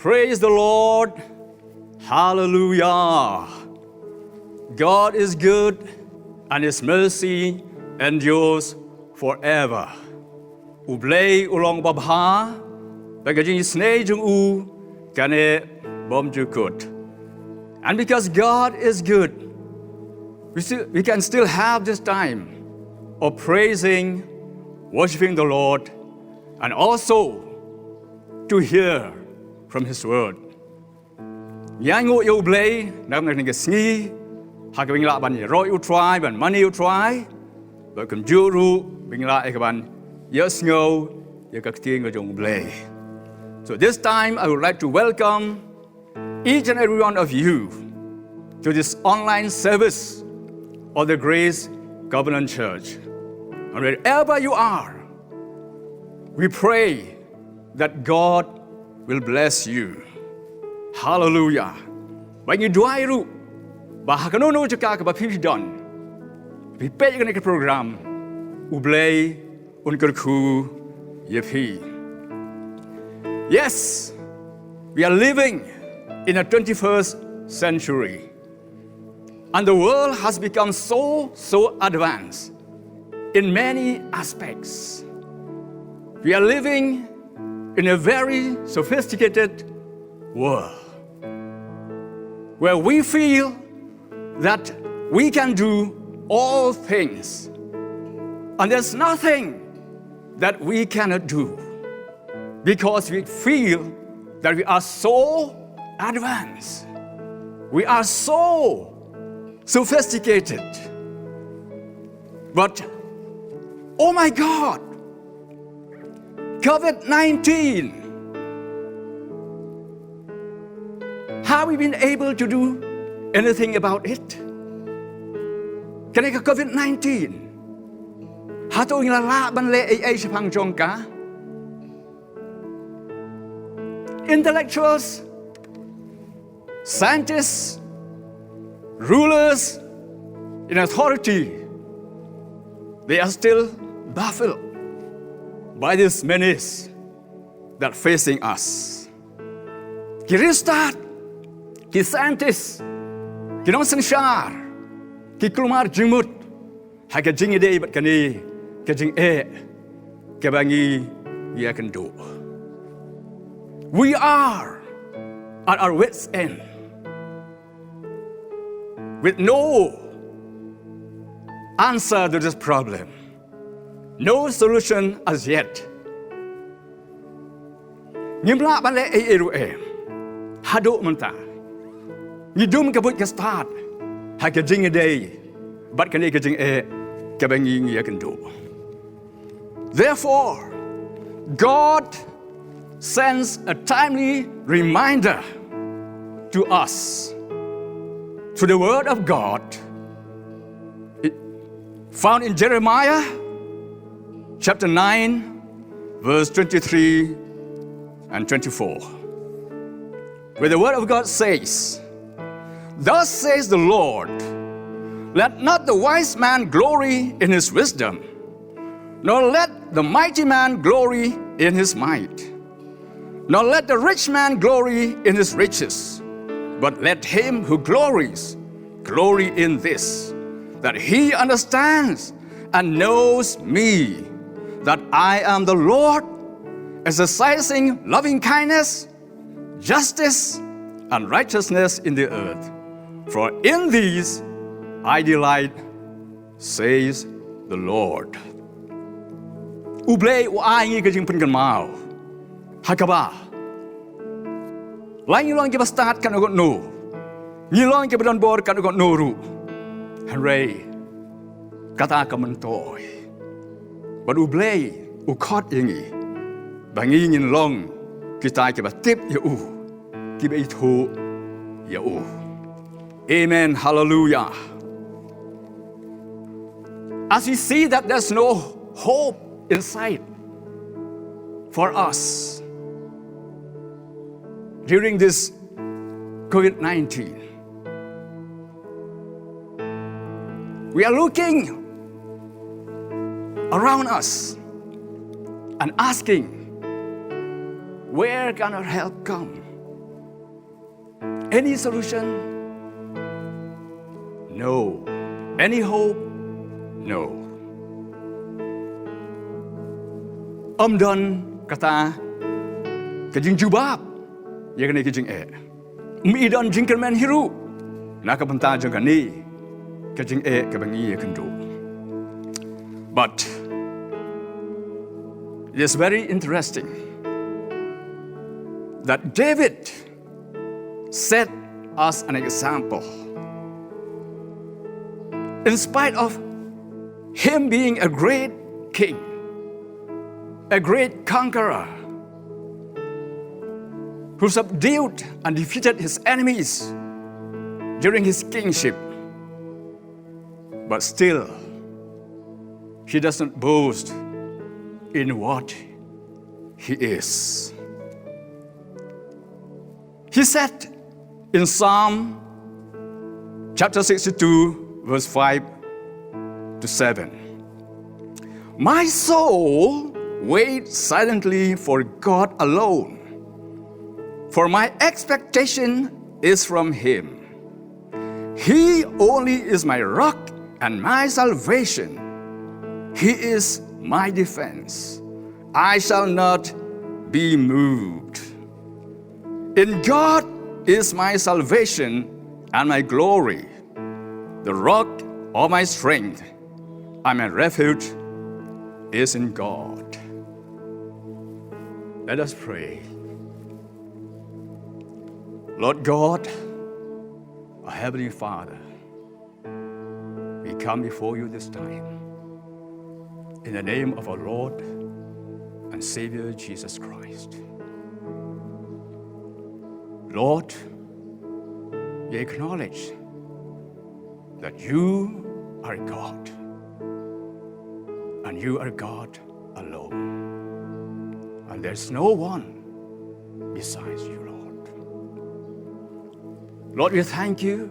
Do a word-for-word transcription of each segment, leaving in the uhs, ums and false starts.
Praise the Lord. Hallelujah. God is good and his mercy endures forever. U Blei u long babha, bad ka jingisnei jong u kan neh bymjukut. And because God is good, we, still, we can still have this time of praising, worshiping the Lord, and also to hear from his word. Ngi ainguh ïa u Blei namar kane ka sngi ha kaba ngi lah ban ïaroh ïa u Trai, ban mane ïa u Trai, bad kumjuh ruh ba ngi lah ïa ka ban ïasngew ïa ka ktien ka jong u Blei. So this time I would like to welcome each and every one of you to this online service of the Grace Covenant Church. And wherever you are, we pray that God will bless you. Hallelujah. Ba ngi duwai ruh ba ha kano kano ka jaka kaba phi don, phi peit ïa kane ka program, u Blei un kyrkhu ïa phi. Yes, we are living in a twenty-first century. And the world has become so, so advanced in many aspects. We are living in a very sophisticated world where we feel that we can do all things. And there's nothing that we cannot do because we feel that we are so advanced. We are so sophisticated. But, oh my God, COVID nineteen. Have we been able to do anything about it? Kane ka COVID nineteen, hato ngi la lah ban leh ei ei shaphang jong ka? Intellectuals, scientists, rulers in authority, they are still baffled by this menace that facing us. Ki riewstad, ki scientists, ki nongsynshar, ki kulmar jingmut ha ka jingïadei bad kane ka jingeh kaba ngi ïakynduh. We are at our wits' end with no answer to this problem, no solution as yet. Ngim lah ban leh ei ei ruh em haduh mynta. Ngi dum ka buit ka stad ha ka jingïadei bad kane ka jingeh kaba ngi ngi ïakynduh. Therefore, God sends a timely reminder to us through the word of God, it, found in Jeremiah chapter nine, verse twenty-three and twenty-four, where the word of God says, "Thus says the Lord, let not the wise man glory in his wisdom, nor let the mighty man glory in his might, nor let the rich man glory in his riches, but let him who glories glory in this, that he understands and knows me, that I am the Lord, exercising loving kindness, justice, and righteousness in the earth. For in these I delight, says the Lord." U Blei u ai ngi ka jingpynkynmaw ha kaba la ngi long kiba stad katno katno, ngi long kiba don bor katno katno ruh, hynrei kata ka myntoi bad U Blei u khot ïa ngi ba ngi ngin long kita kiba tip ïa u, kiba ithuh ïa u. Amen. Hallelujah. As we see that there's no hope in sight for us during this COVID nineteen, we are looking around us and asking, "Where can our help come?" Any solution? No. Any hope? No. Ym don kata ka jingjubab ïa kane ka jingeh. Ym i don jingkyrmen hi ruh na ka bynta jong kane ka jingeh kaba ngi ïakynduh. But it is very interesting that David set us an example. In spite of him being a great king, a great conqueror, who subdued and defeated his enemies during his kingship, but still, he does not boast in what he is. He said in Psalm chapter sixty-two, verse five to seven, "My soul waits silently for God alone, for my expectation is from him. He only is my rock and my salvation. He is my defense. I shall not be moved. In God is my salvation and my glory, the rock of my strength, and my refuge is in God." Let us pray. Lord God, our Heavenly Father, we come before you this time in the name of our Lord and Savior Jesus Christ. Lord, we acknowledge that you are God and you are God alone. And there's no one besides you, Lord. Lord, we thank you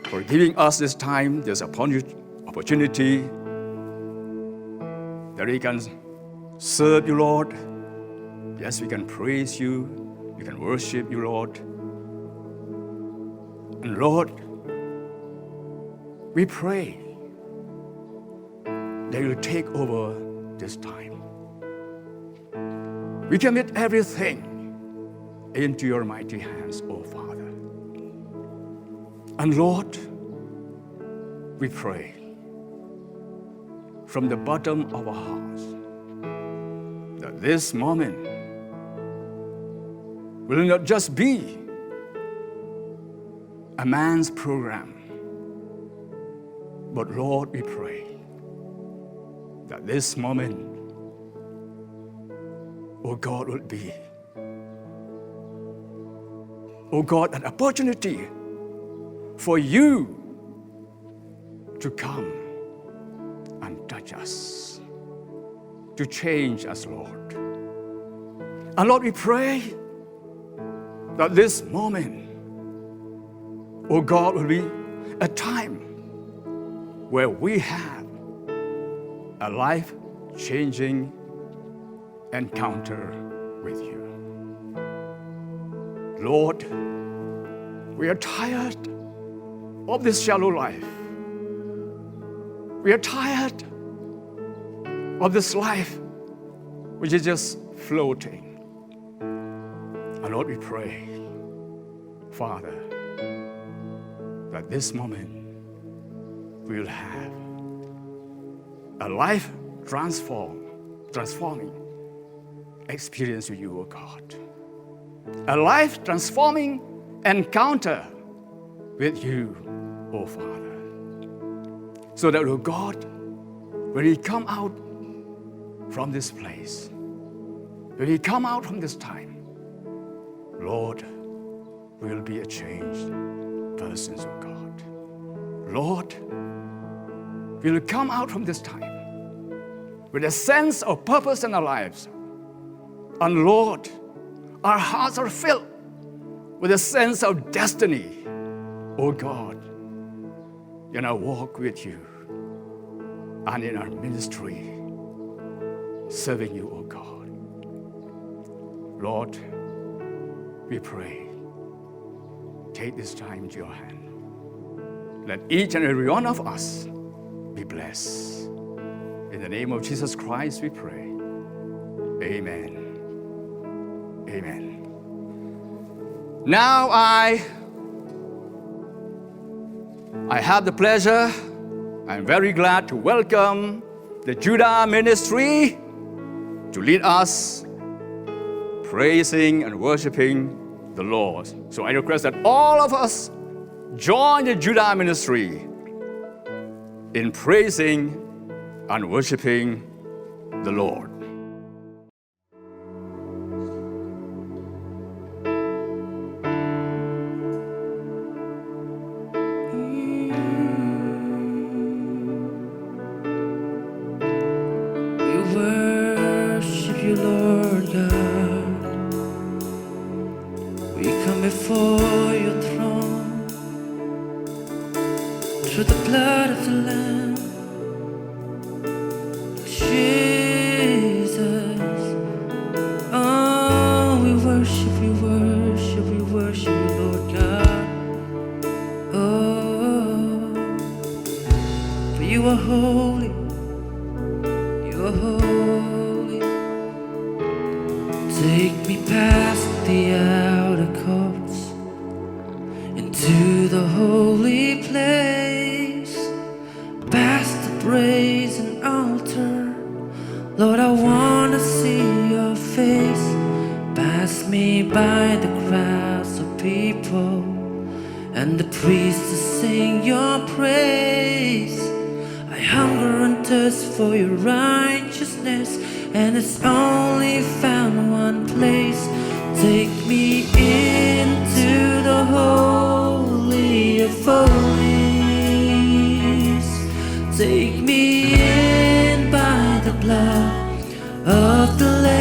for giving us this time, this opportu- opportunity that we can serve you, Lord. Yes, we can praise you, we can worship you, Lord. And Lord, we pray that you take over this time. We commit everything into your mighty hands, O Father. And Lord, we pray from the bottom of our hearts that this moment will not just be a man's program, but Lord, we pray that this moment, oh God, will be, oh God, an opportunity for you to come and touch us, to change us, Lord. And Lord, we pray that this moment, oh God, will be a time where we have a life changing encounter with you. Lord, we are tired of this shallow life. We are tired of this life which is just floating. And Lord, we pray, Father, that this moment we will have a life transform, transforming experience with you, O God. A life transforming encounter with you, O Father. So that, O God, when we come out from this place, when we come out from this time, Lord, we will be a changed persons, O God. Lord, we will come out from this time with a sense of purpose in our lives. And Lord, our hearts are filled with a sense of destiny, O God, in our walk with you and in our ministry, serving you, O God. Lord, we pray Take this time into your hand. Let each and every one of us be blessed. In the name of Jesus Christ, we pray. Amen. Amen. Now I, I have the pleasure, I'm very glad to welcome the Judah Ministry to lead us praising and worshiping the Lord. So I request that all of us join the Judah Ministry in praising and worshiping the Lord. We worship you, Lord God. We come before your throne through the blood of the Lamb. Jesus, oh, we worship, we worship, we worship you, Lord God. Oh, for you are holy, you are holy. Take me past the outer courts into the holy place, past the brazen altar. Lord, I wanna see your face. Pass me by the crowds of people and the priests to sing your praise. I hunger and thirst for your righteousness, and it's only found one place. Take me into the holy of holies. Take me in by the blood of the Lamb.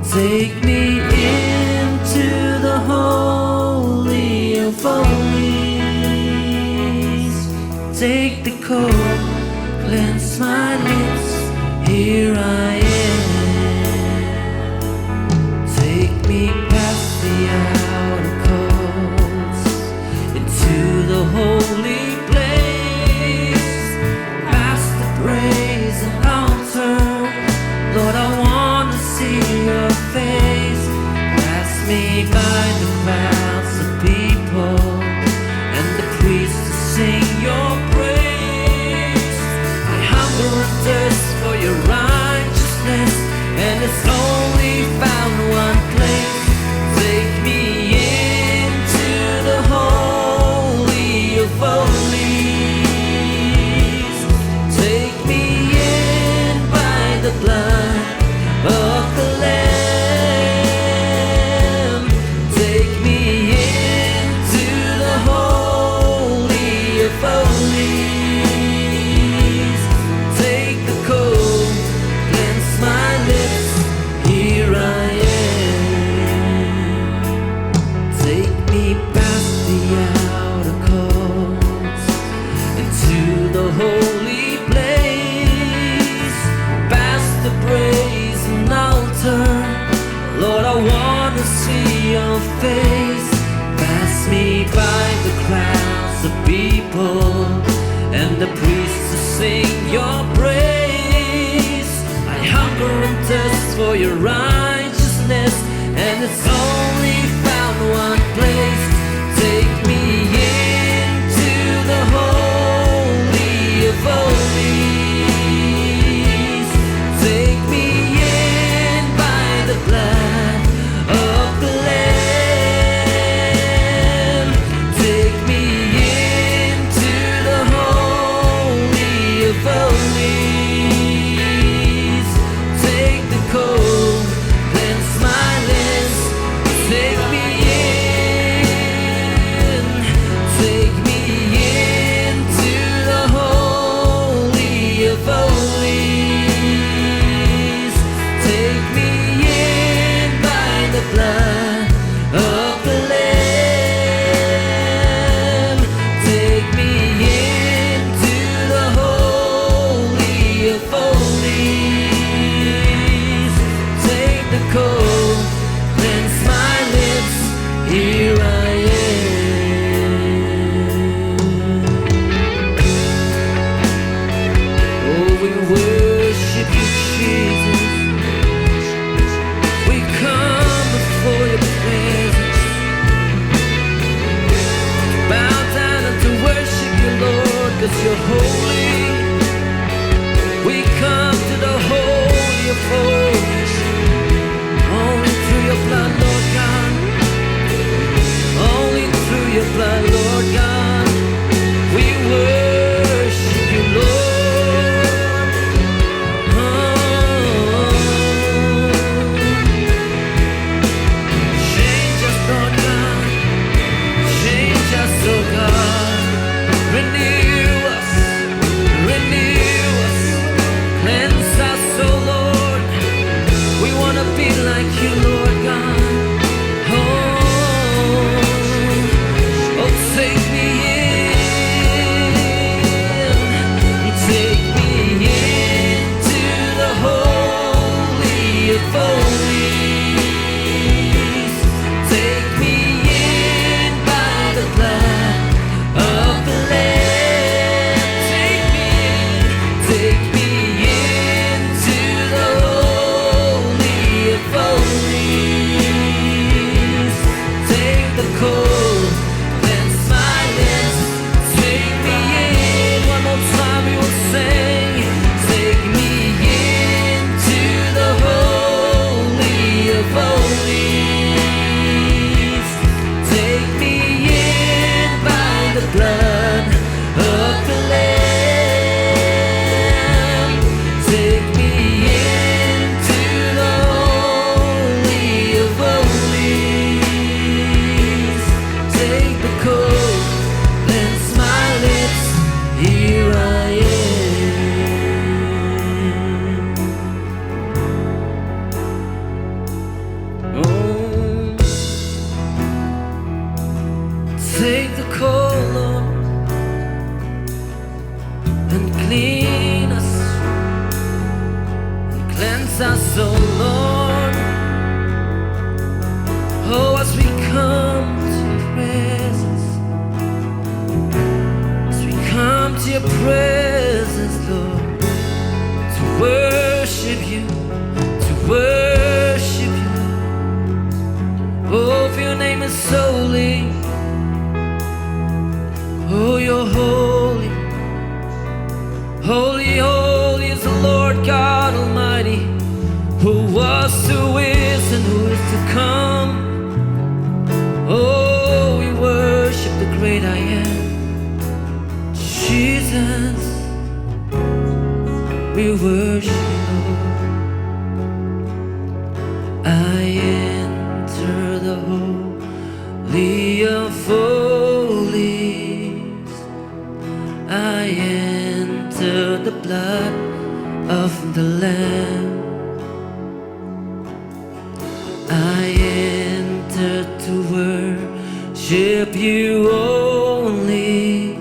Take me into the holy of holies. Take the coal, cleanse my lips. Here I am. Take me past the outer courts into the holy place, past the brazen altar. Lord, I wanna see your face. Pass me by the crowds of people and the priests to sing your praise. I hunger and thirst for your righteousness, and it's only found one place. Take me into the holy of holies. Take me in by the blood of the Lamb. Take me into the holy of holies. Take the coal, cleanse my lips. Here I am. Take me past the outer courts into the holy place, past the brazen altar. Lord, I wanna see your face. Pass me by the crowds of people and the priests to sing your praise. I hunger and thirst for your righteousness, and it's only found one place. Take me into the holy of holies. Take me in by the blood of the Lamb. Take me into the holy of holies. Take the coal, cleanse my lips. Take me in, take me into the holy of holies. Take me in by the blood of the Lamb. Take me into the holy of holies. Take the coal, cleanse my lips. Here I am. Oh, we worship you, Jesus. We come before your presence. Bow down and to worship you, Lord, 'cause you're holy. We come to the Holy of Holies. Only through your blood, Lord God. Only through your blood, Lord God. We worship you, Lord. Oh. Change us, Lord God. Change us, oh God. Renew us. Renew us. Cleanse us, oh Lord. We wanna be like you, Lord God. Oh, oh, take me in. Take me into the Holy of Holies. Take me in by the blood of the Lamb. Take me in, take me into the Holy of Holies. Take the cold, cleanse my lips. Take me in. One more time we will sing. Take me into the Holy of Holies. Take me in by the blood of the Lamb. Take me into the Holy of Holies. Take the cold, cleanse my lips. Here I am. Oh, take the cold, Lord, and clean us and cleanse us, oh Lord. Oh, as we come to your presence, as we come to your presence, Lord, to worship you, to worship you. Oh, for your name is holy. Oh, you're holy. Holy, holy is the Lord God Almighty, who was, who is, and who is to come. Oh, we worship the great I am. Jesus, we worship you, Lord. I enter the Holy of Holies. I enter the blood of the Lamb. I enter to worship you only.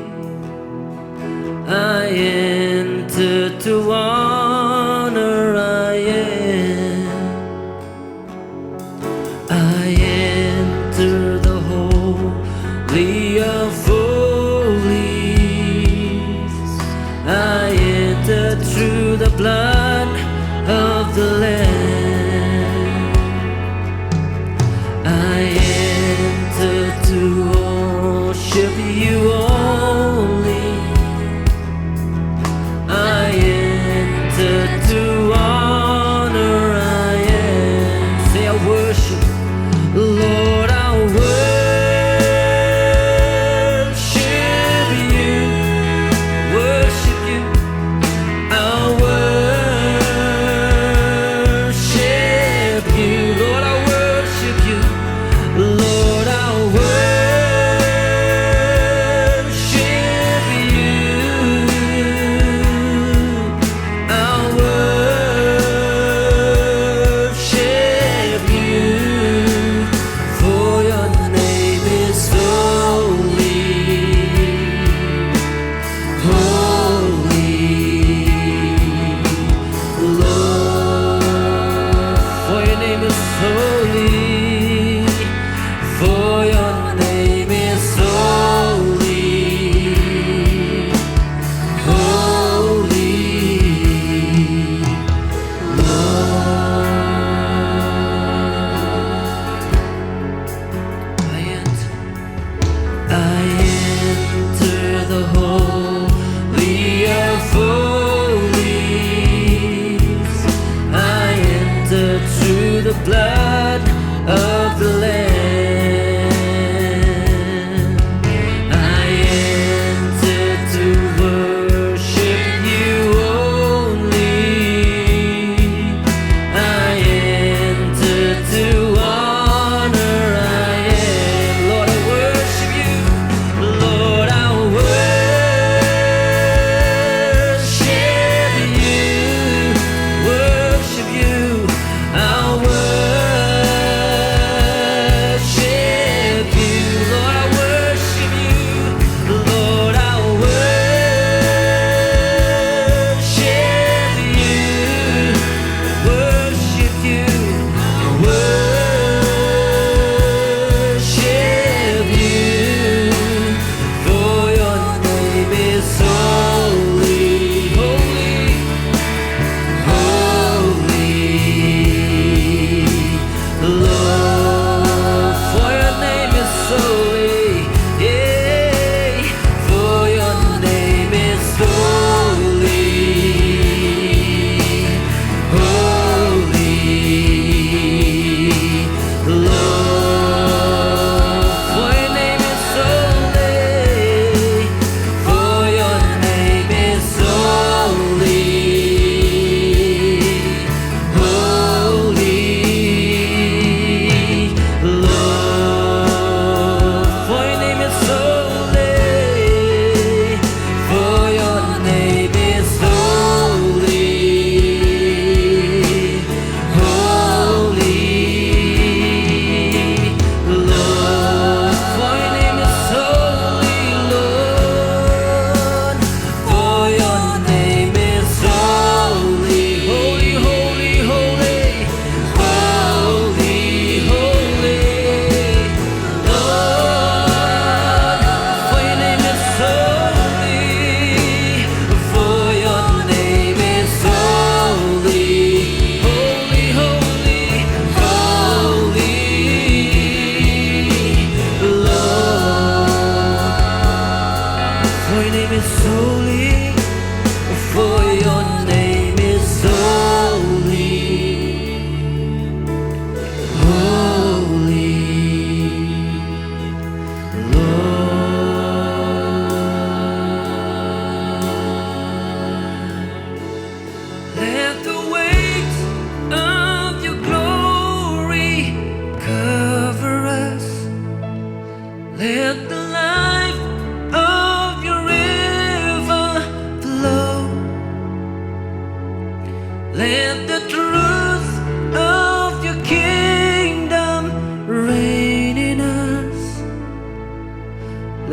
I enter to honor, I am. I enter the Holy of Holies. I enter through the blood of the Lamb. I enter to worship you only. I enter to honor, I am. Say, I worship, Lord, I worship you, worship you. I worship you, Lord, I worship you, Lord, I worship you. I worship you, for your name is holy, holy, Lord. For your name is holy, for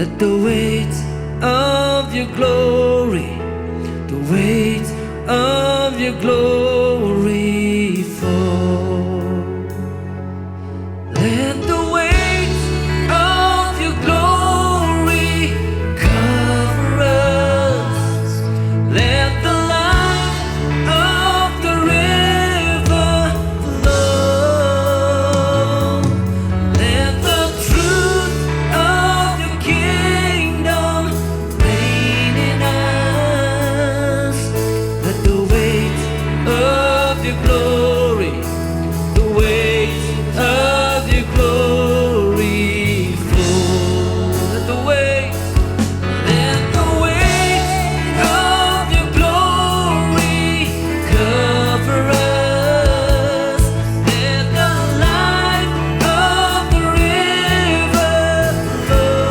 Let the weight of your glory, the weight of your glory fall. Let the weight of your glory cover us. Let the light of the river flow. Let the truth of your kingdom reign in us. Let the weight of your glory, the weight of your glory fall. Let the weight, let the weight of your glory cover us. Let the light of the river flow.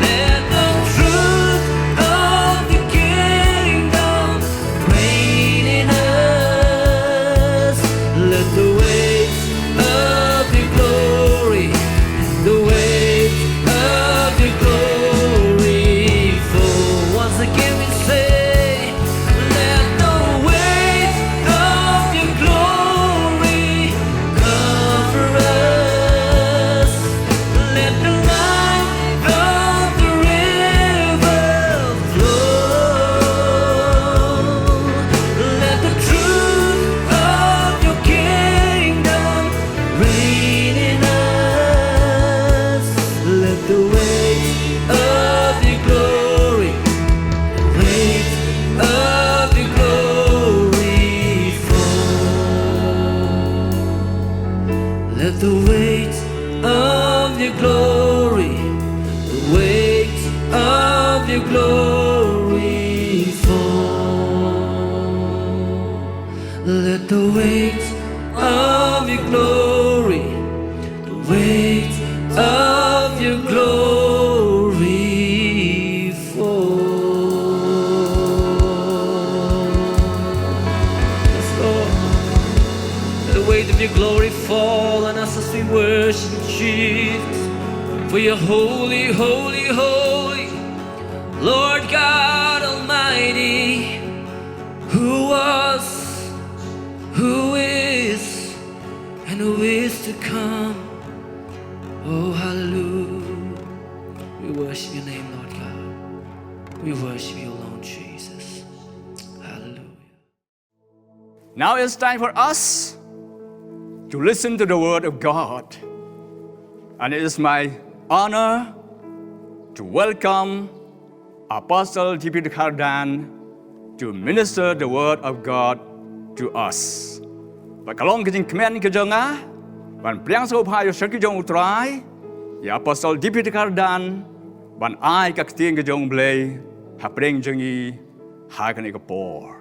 Let the truth of the kingdom reign in us. Let the weight of your glory, the weight of your glory fall. Once again we say, let the weight of your glory cover us. Let the light of the river flow. Let the truth of your kingdom reign in us. Let the weight of your glory, weight of your glory fall. Let the weight of your glory, the weight of your glory fall. Let the weight of your glory, the weight of your glory fall. Yes, Lord. Let the weight of your glory fall on us as we worship, Jesus. For you're holy, holy, holy, Lord God Almighty, who was, who is, and who is to come. Oh, hallelujah. We worship your name, Lord God. We worship you alone, Jesus. Hallelujah. Now it's time for us to listen to the word of God. And it is my honor to welcome Apostle D P Dkhar Dan to minister the word of God to us. Bad ka long ka jingkmen ka jong nga ban pdiang sngewbha ïa u Sharki jong U Trai, ïa Apostle D P Dkhar Dan, ban ai ka ktien ka jong U Blei hapdeng jong ngi ha kane ka por.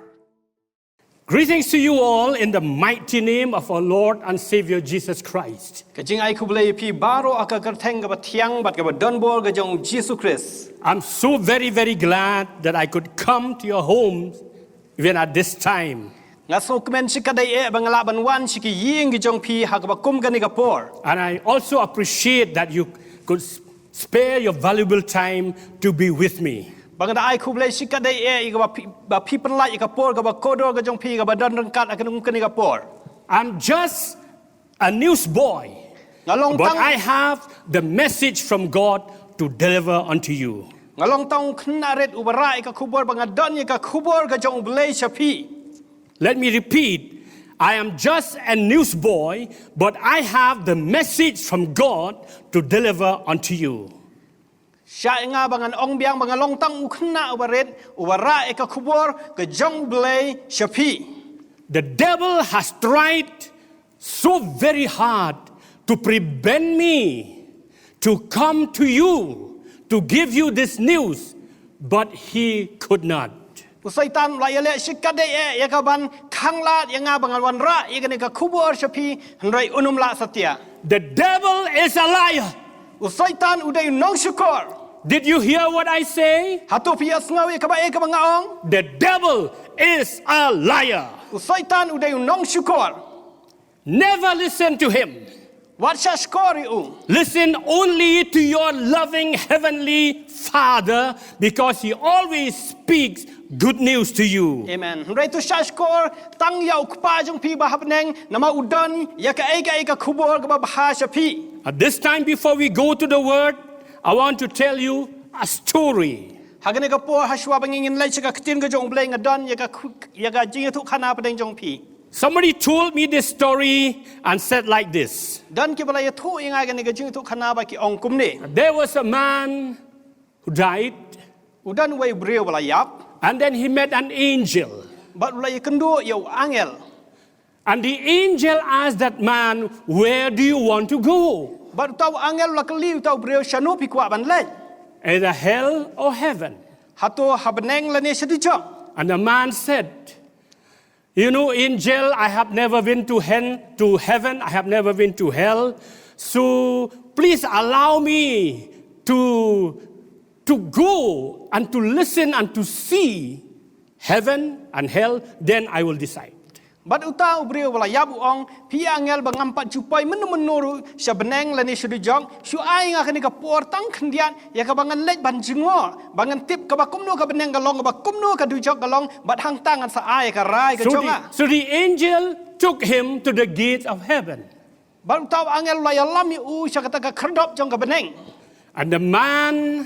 Greetings to you all in the mighty name of our Lord and Savior Jesus Christ. Ka jingai khublei ïa phi baroh ha ka kyrteng kaba thiang bad kaba donbor ka jong U Jisu Khrist. I'm so very, very glad that I could come to your homes even at this time. Nga sngewkmen shikatdei eh ba nga lah ban wan sha ki ïing ki jong phi ha kaba kum kane ka por. And I also appreciate that you could s-, spare your valuable time to be with me. Ba nga da ai khublei shikatdei eh ïa kaba phi, ba phi pynlait ïa ka por kaba kordor ka jong phi kaba don ryngkat ha kane, kane ka por. I'm just a newsboy. Nga long tang, but I have the message from God to deliver unto you. Nga long tang u khynnah rit uba rah ïa ka khubor, ba nga don ïa ka khubor ka jong U Blei sha phi. Let me repeat. I am just a newsboy, but I have the message from God to deliver unto you. Shah ïa nga ba ngan ong biang ba nga long tang u khynnah uba rit, uba rah ïa ka khubor ka jong U Blei sha phi. The devil has tried so very hard to prevent me to come to you to give you this news, but he could not. U Soitan u la ïaleh shikatdei eh ïa ka ban khanglad ïa nga ba ngan wanrah ïa kane ka khubor sha phi, hynrei um lah satia. The devil is a liar. U Soitan u dei u nongshukor. Did you hear what I say? Hato phi ïohsngew ïa kaba eh kaba nga ong? The devil is a liar. U Soitan u dei u nongshukor. Never listen to him. Wat shahshkor ïa u. Listen only to your loving heavenly Father, because He always speaks good news to you. Amen. Hynrei to shahshkor tang ïa u Kpa jong phi ba ha bneng, namar u don ïa kaei kaei ka khubor kaba bha sha phi. At this time, before we go to the word, I want to tell you a story. Ha kane ka por, ha shuwa ba ngin leit sha ka ktien ka jong U Blei, nga don ïa ka khu- ïa ka jingïathuhkhana hapdeng jong phi. Somebody told me this story and said like this. Don kiba la ïathuh ïa nga kane ka jingïathuhkhana ba ki ong kumne. There was a man who died, U don uwei u briew ba la ïap, and then he met an angel. bad u la ïakynduh ïa u angel. And the angel asked that man, "Where do you want to go? Bad uta u angel u la kylli uta u briew, shano phi kwah ban leit? Either hell or heaven?" Hato ha bneng lane sha dujok? And the man said, "You know, angel, I have never been to hen- to heaven, I have never been to hell. So please allow me to, to go and to listen and to see heaven and hell, then I will decide." Bad uta u briew ba la ïap u ong, phi angel ba ngam pat ju poi mynno mynno ruh sha bneng lane sha dujok, shu ai nga kane ka por tang khyndiat ïa kaba ngan leit ban jngoh, ba ngan tip kaba kumno ka bneng ka long, kaba kumno ka dujok ka long, bad hangta ngan sa ai ïa ka rai ka jong nga. So the angel took him to the gate of heaven. Bad uta u angel u la ïalam ïa u sha kata ka khyrdop jong ka bneng. And the man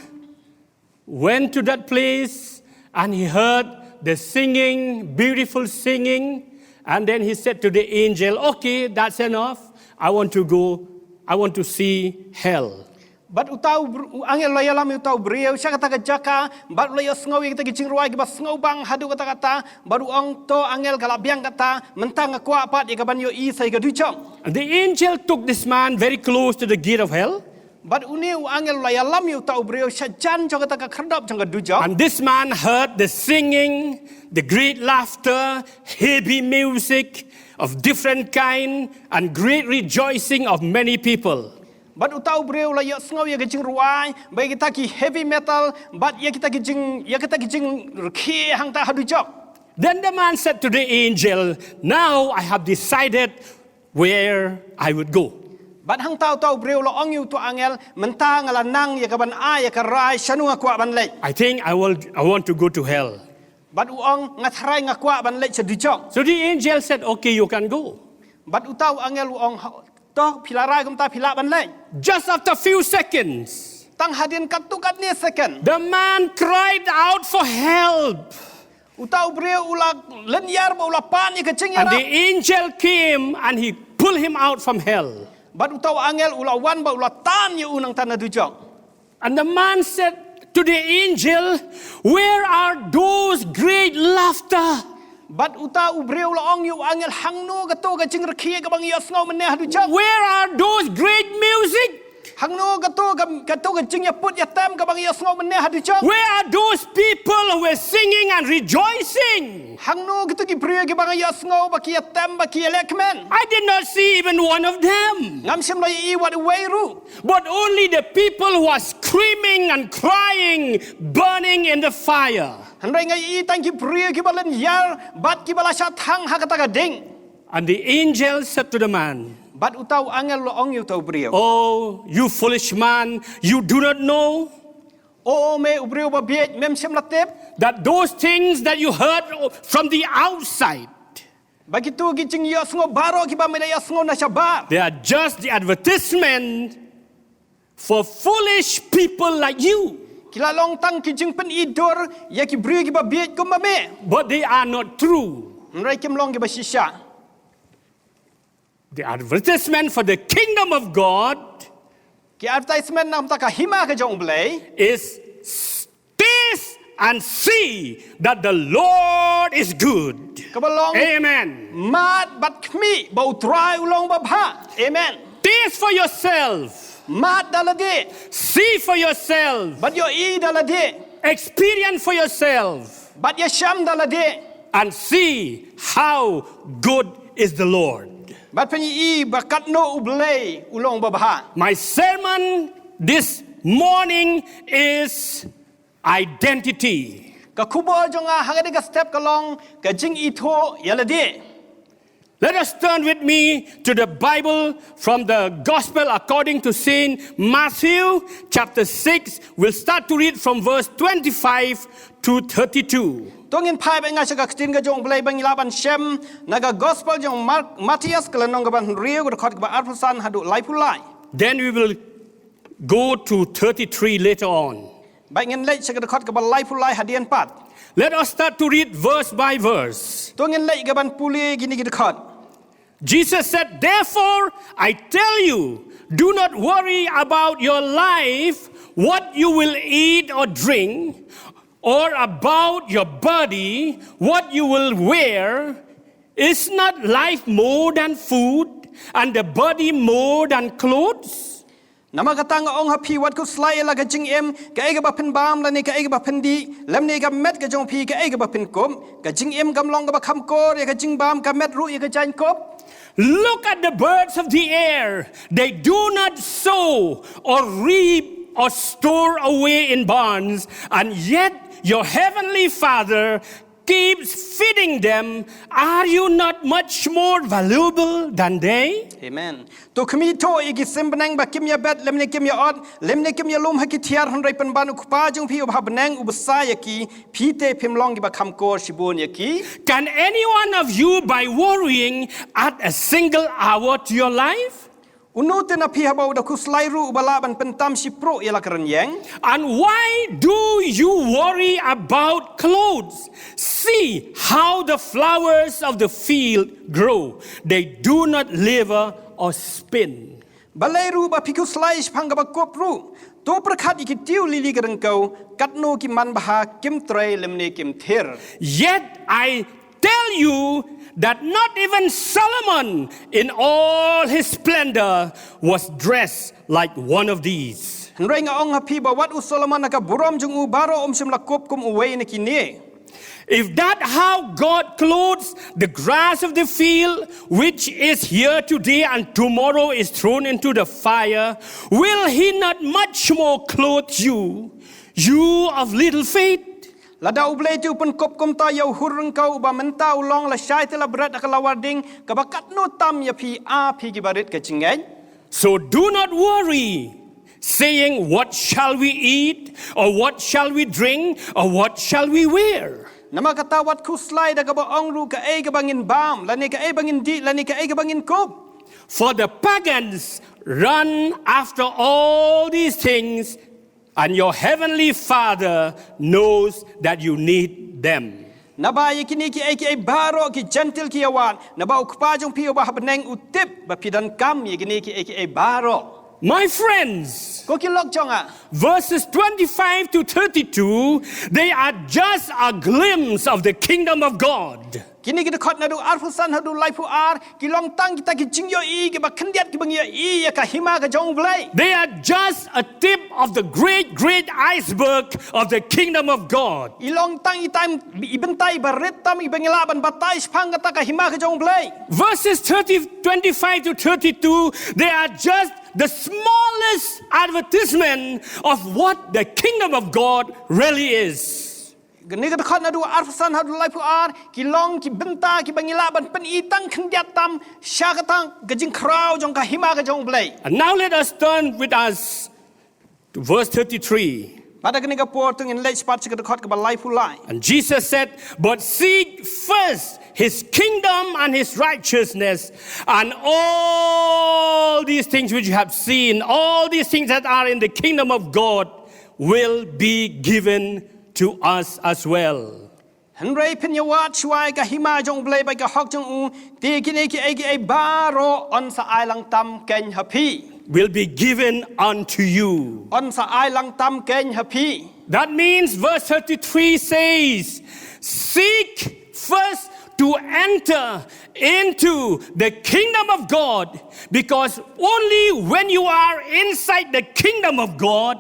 went to that place and he heard the singing, beautiful singing. And then he said to the angel, "Okay, that's enough. I want to go, I want to see hell." Bad uta u angel u la ïalam ïa uta u briew sha kata ka jaka, bad u la ïohsngew ïa kita ki jingrwai kiba sngewbang haduh katta katta, bad u ong, to angel, ka la biang kata, mynta nga kwah pat ïa kaban ïohi sa ïa ka dujok. And the angel took this man very close to the gate of hell. Bad une u angel u la ïalam ïa uta u briew sha jan jong kata ka khyrdop jong ka dujok. And this man heard the singing, the great laughter, heavy music of different kind, and great rejoicing of many people. Bad uta u briew u la ïohsngew ïa ka jingrwai, bad ïa kita ki heavy metal, bad ïa kita ki jing ïa kita ki jingrkhie hangta ha dujok. Then the man said to the angel, "Now I have decided where I would go." Bad hangta uta u briew u la ong ïa uta u angel, mynta nga la nang ïa kaban ai ïa ka rai shano nga kwah ban leit. I think I will, I want to go to hell. Bad u ong, nga tharai nga kwah ban leit sha dujok. So the angel said, "Okay, you can go." Bad uta u angel u ong, to phi la rai kumta, phi lah ban leit. Just after few seconds, tang hadien katto katne second, the man cried out for help. Uta u briew u la lynñiar bad u la pan ïa ka jingïarap. And the angel came and he pulled him out from hell. Bad uta u angel u la wan bad u la tan ïa u nangta na dujok. And the man said to the angel, "Where are those great laughter?" Bad uta u briew u la ong ïa u angel, hangno kato ka jingrkhie kaba ngi ïohsngew mynne ha dujok? Where are those great music? Hangno kato ka kato ka jingïaput ïatem kaba ngi ïohsngew mynne ha dujok? Where are those people who were singing and rejoicing? Hangno kito ki briew kiba ngi ïohsngew ba ki ïatem ba ki ïalehkmen? I did not see even one of them. Ngam shym la ïohi wat uwei ruh. But only the people who are screaming and crying, burning in the fire. Hynrei nga ïohi tang ki briew kiba lynñiar bad kiba la shah thang ha kata ka ding. And the angel said to the man, Bad uta u angel u la ong ïa uta u briew, "Oh, you foolish man, you do not know O me u briew babieit, mem shym la tip that those things that you heard from the outside, ba kito ki jingïohsngew baroh kiba me la ïohsngew na shabar, they are just the advertisement for foolish people like you. Ki la long tang ki jingpyni dur ïa ki briew kiba bieit kum ba me. But they are not true. Hynrei kim long kiba shisha. The advertisement for the kingdom of God, ki advertisement na ka bynta ka hima ka jong U Blei, is taste and see that the Lord is good. Kaba long, Amen. Mad bad khmih ba U Trai u long ba bha. Amen. Taste for yourself. Mad da lade. See for yourself. Bad ïohi da lade. Experience for yourself. Bad ïashem da lade. And see how good is the Lord. Bad phin ïohi ba katno U Blei u long ba bha. My sermon this morning is identity. Ka khubor jong nga ha kane ka step ka long ka jingithuh ïa lade. Let us turn with me to the Bible from the Gospel according to Saint Matthew, chapter six. We'll start to read from verse twenty-five to thirty-two. To ngin phai bad nga sha ka ktien ka jong U Blei ba ngi lah ban shem na ka Gospel jong Mark, Matthias ka lynnong kaba hynriew ka dkhot kaba arphew san haduh laiphew lai. Then we will go to thirty-three later on. Bad ngin leit sha ka dkhot kaba laiphew lai hadien pat. Let us start to read verse by verse. To ngin leit ka ban pule kine ki dkhot. Jesus said, "Therefore, I tell you, do not worry about your life, what you will eat or drink, or about your body, what you will wear. Is not life more than food, and the body more than clothes?" Namar kata nga ong ha phi, wat khuslai ïa la ka jingim, kaei kaba phin bam, lane kaei kaba phin dih, lymne ka met ka jong phi, kaei kaba phin kup. Ka jingim kam long kaba kham kor ïa ka jingbam, ka met ruh ïa ka jaiñkup? Look at the birds of the air. They do not sow or reap or store away in barns, and yet your heavenly Father keeps feeding them. Are you not much more valuable than they? Amen. To khmih thuh ïa ki sim bneng ba kim ïa bet, lymne kim ïa ot, lymne kim ïa lum ha ki thiar, hynrei pynban U Kpa jong phi uba ha bneng u bsa ïa ki. Phi te phim long kiba kham kor shibun ïa ki? Can any one of you, by worrying, add a single hour to your life? Uno te na phi haba u da khuslai ruh uba lah ban pyntam shipruh ïa la ka rynïeng? And why do you worry about clothes? See how the flowers of the field grow. They do not labor or spin. Balei ruh ba phi khuslai shaphang kaba kup ruh? To pyrkhat ïa ki tiew lili ka ryngkew, katno ki man bha, kim trei lymne kim thir. Yet I tell you that not even Solomon in all his splendor was dressed like one of these. Hynrei nga ong ha phi ba wat u Solomon ha ka burom jong u baroh um shym la kup kum uwei na kine. If that how God clothes the grass of the field, which is here today and tomorrow is thrown into the fire, will he not much more clothe you, you of little faith? Lada U Blei te u pynkup kumta ïa u hur ryngkew uba mynta u long lashai te la bret ha ka lawar ding, kaba katno tam ïa phi, a phi kiba rit ka jingngeit. So do not worry, saying, "What shall we eat? Or what shall we drink? Or what shall we wear?" Namar kata wat khuslai da kaba ong ruh kaei kaba ngin bam, lane kaei ba ngin dih, lane kaei kaba ngin kup. For the pagans run after all these things, and your heavenly Father knows that you need them. Naba ïa kine kiei kiei baroh ki Jentil ki ïa wad, naba U Kpa jong phi uba ha bneng u tip ba phi donkam ïa kine kiei kiei baroh. My friends, ko ki lok jong nga, verses twenty-five to thirty-two, they are just a glimpse of the kingdom of God. Kine ki dkhot naduh arphew san haduh laiphew ar, ki long tang kita ki jingïohi kiba khyndiat kiba ngi ïohi ïa ka hima ka jong U Blei. They are just a tip of the great, great iceberg of the kingdom of God. I long tang i tam, i bynta iba rit tam iba ngi lah ban batai shaphang kata ka hima ka jong U Blei. Verses thirty, twenty-five to thirty-two, they are just the smallest advertisement of what the kingdom of God really is. Kane ka dkhot naduh arphew san haduh laiphew ar, ki long ki bynta kiba ngi lah ban pyni tang khyndiat tam sha kata ka jingkhraw jong ka hima ka jong U Blei. And now let us turn with us to verse thirty-three. Bad ha kane ka por to ngin leit pat sha ka dkhot kaba laiphew lai. And Jesus said, "But seek first his kingdom and his righteousness, and all these things which you have seen, all these things that are in the kingdom of God, will be given to us as well." Hynrei phin ïa wad shuwa ïa ka hima jong U Blei bad ka hok jong u, te kine kiei kiei baroh yn sa ai lang tam keiñ ha phi. Will be given unto you. Yn sa ai lang tam keiñ ha phi. That means verse thirty-three says, "Seek first to enter into the kingdom of God, because only when you are inside the kingdom of God,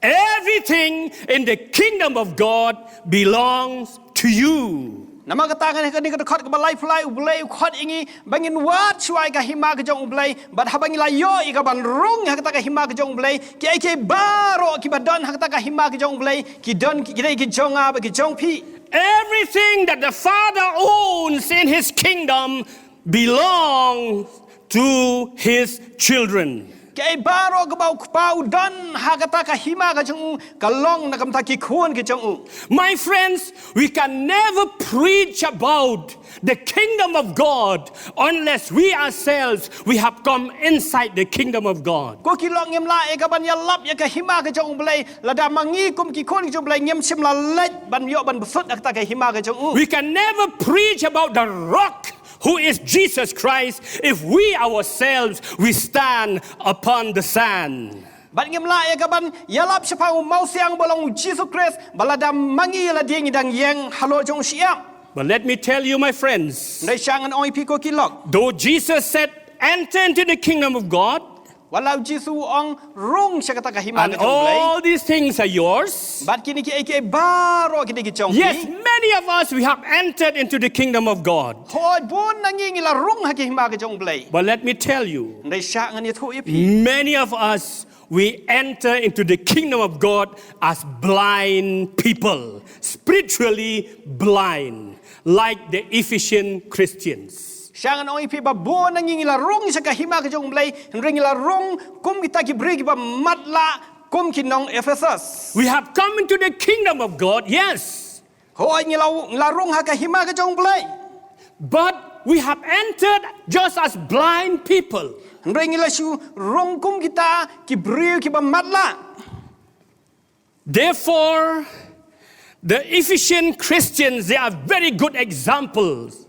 everything in the kingdom of God belongs to you." Namar kata ha kane ka dkhot kaba laiphew lai U Blei u khot ïa ngi ba ngin wad shuwa ïa ka hima ka jong U Blei, bad haba ngi la ïoh ïa ka ban rung ha kata ka hima ka jong U Blei, kiei kiei baroh kiba don ha kata ka hima ka jong U Blei ki don ki, ki dei ki jong nga bad ki jong phi. Everything that the Father owns in his kingdom belong to his children. Kaei baroh kaba u Kpa u don ha kata ka hima ka jong u, ka long na ka bynta ki khun ki jong u. My friends, we can never preach about the kingdom of God unless we ourselves, we have come inside the kingdom of God. Ko ki lok, ngim lah ïa ka ban ïalap ïa ka hima ka jong u Blei lada ma ngi kum ki khun ki jong u Blei ngim shym la leit ban ïoh ban bsut ha kata ka hima ka jong u. We can never preach about the rock who is Jesus Christ if we ourselves, we stand upon the sand. Bad ngim lah ïa ka ban ïalap shaphang u mawsiang ba long u Jisu Khrist ba lada ma ngi la dei ngi dang ïeng halor jong u shyiap. But let me tell you, my friends, hynrei sha ngan ong ïa phi ko ki lok, though Jesus said, "Enter into the kingdom of God," wat la u Jisu u ong, "Rung sha kata ka hima ka jong u Blei, and all these things are yours." Bad kine kiei kiei baroh ki dei ki jong phi. Yes, many of us, we have entered into the kingdom of God. Hooid, bun na ngi ngi la rung ha ka hima ka jong u Blei. But let me tell you, hynrei sha ngan ïathuh ïa phi, many of us, we enter into the kingdom of God as blind people, spiritually blind, like the Ephesian Christians. Sha ngan ong ïa phi ba bun na ngi ngi la rung sha ka hima ka jong u Blei, hynrei ngi la rung kum kita ki briew kiba matlah, kum ki nong Ephesus. We have come into the kingdom of God, yes. Hooid, ngi la, ngi la rung ha ka hima ka jong u Blei. But we have entered just as blind people. Hynrei ngi la shu rung kum kita ki briew kiba matlah. Therefore, the Ephesian Christians, they are very good examples.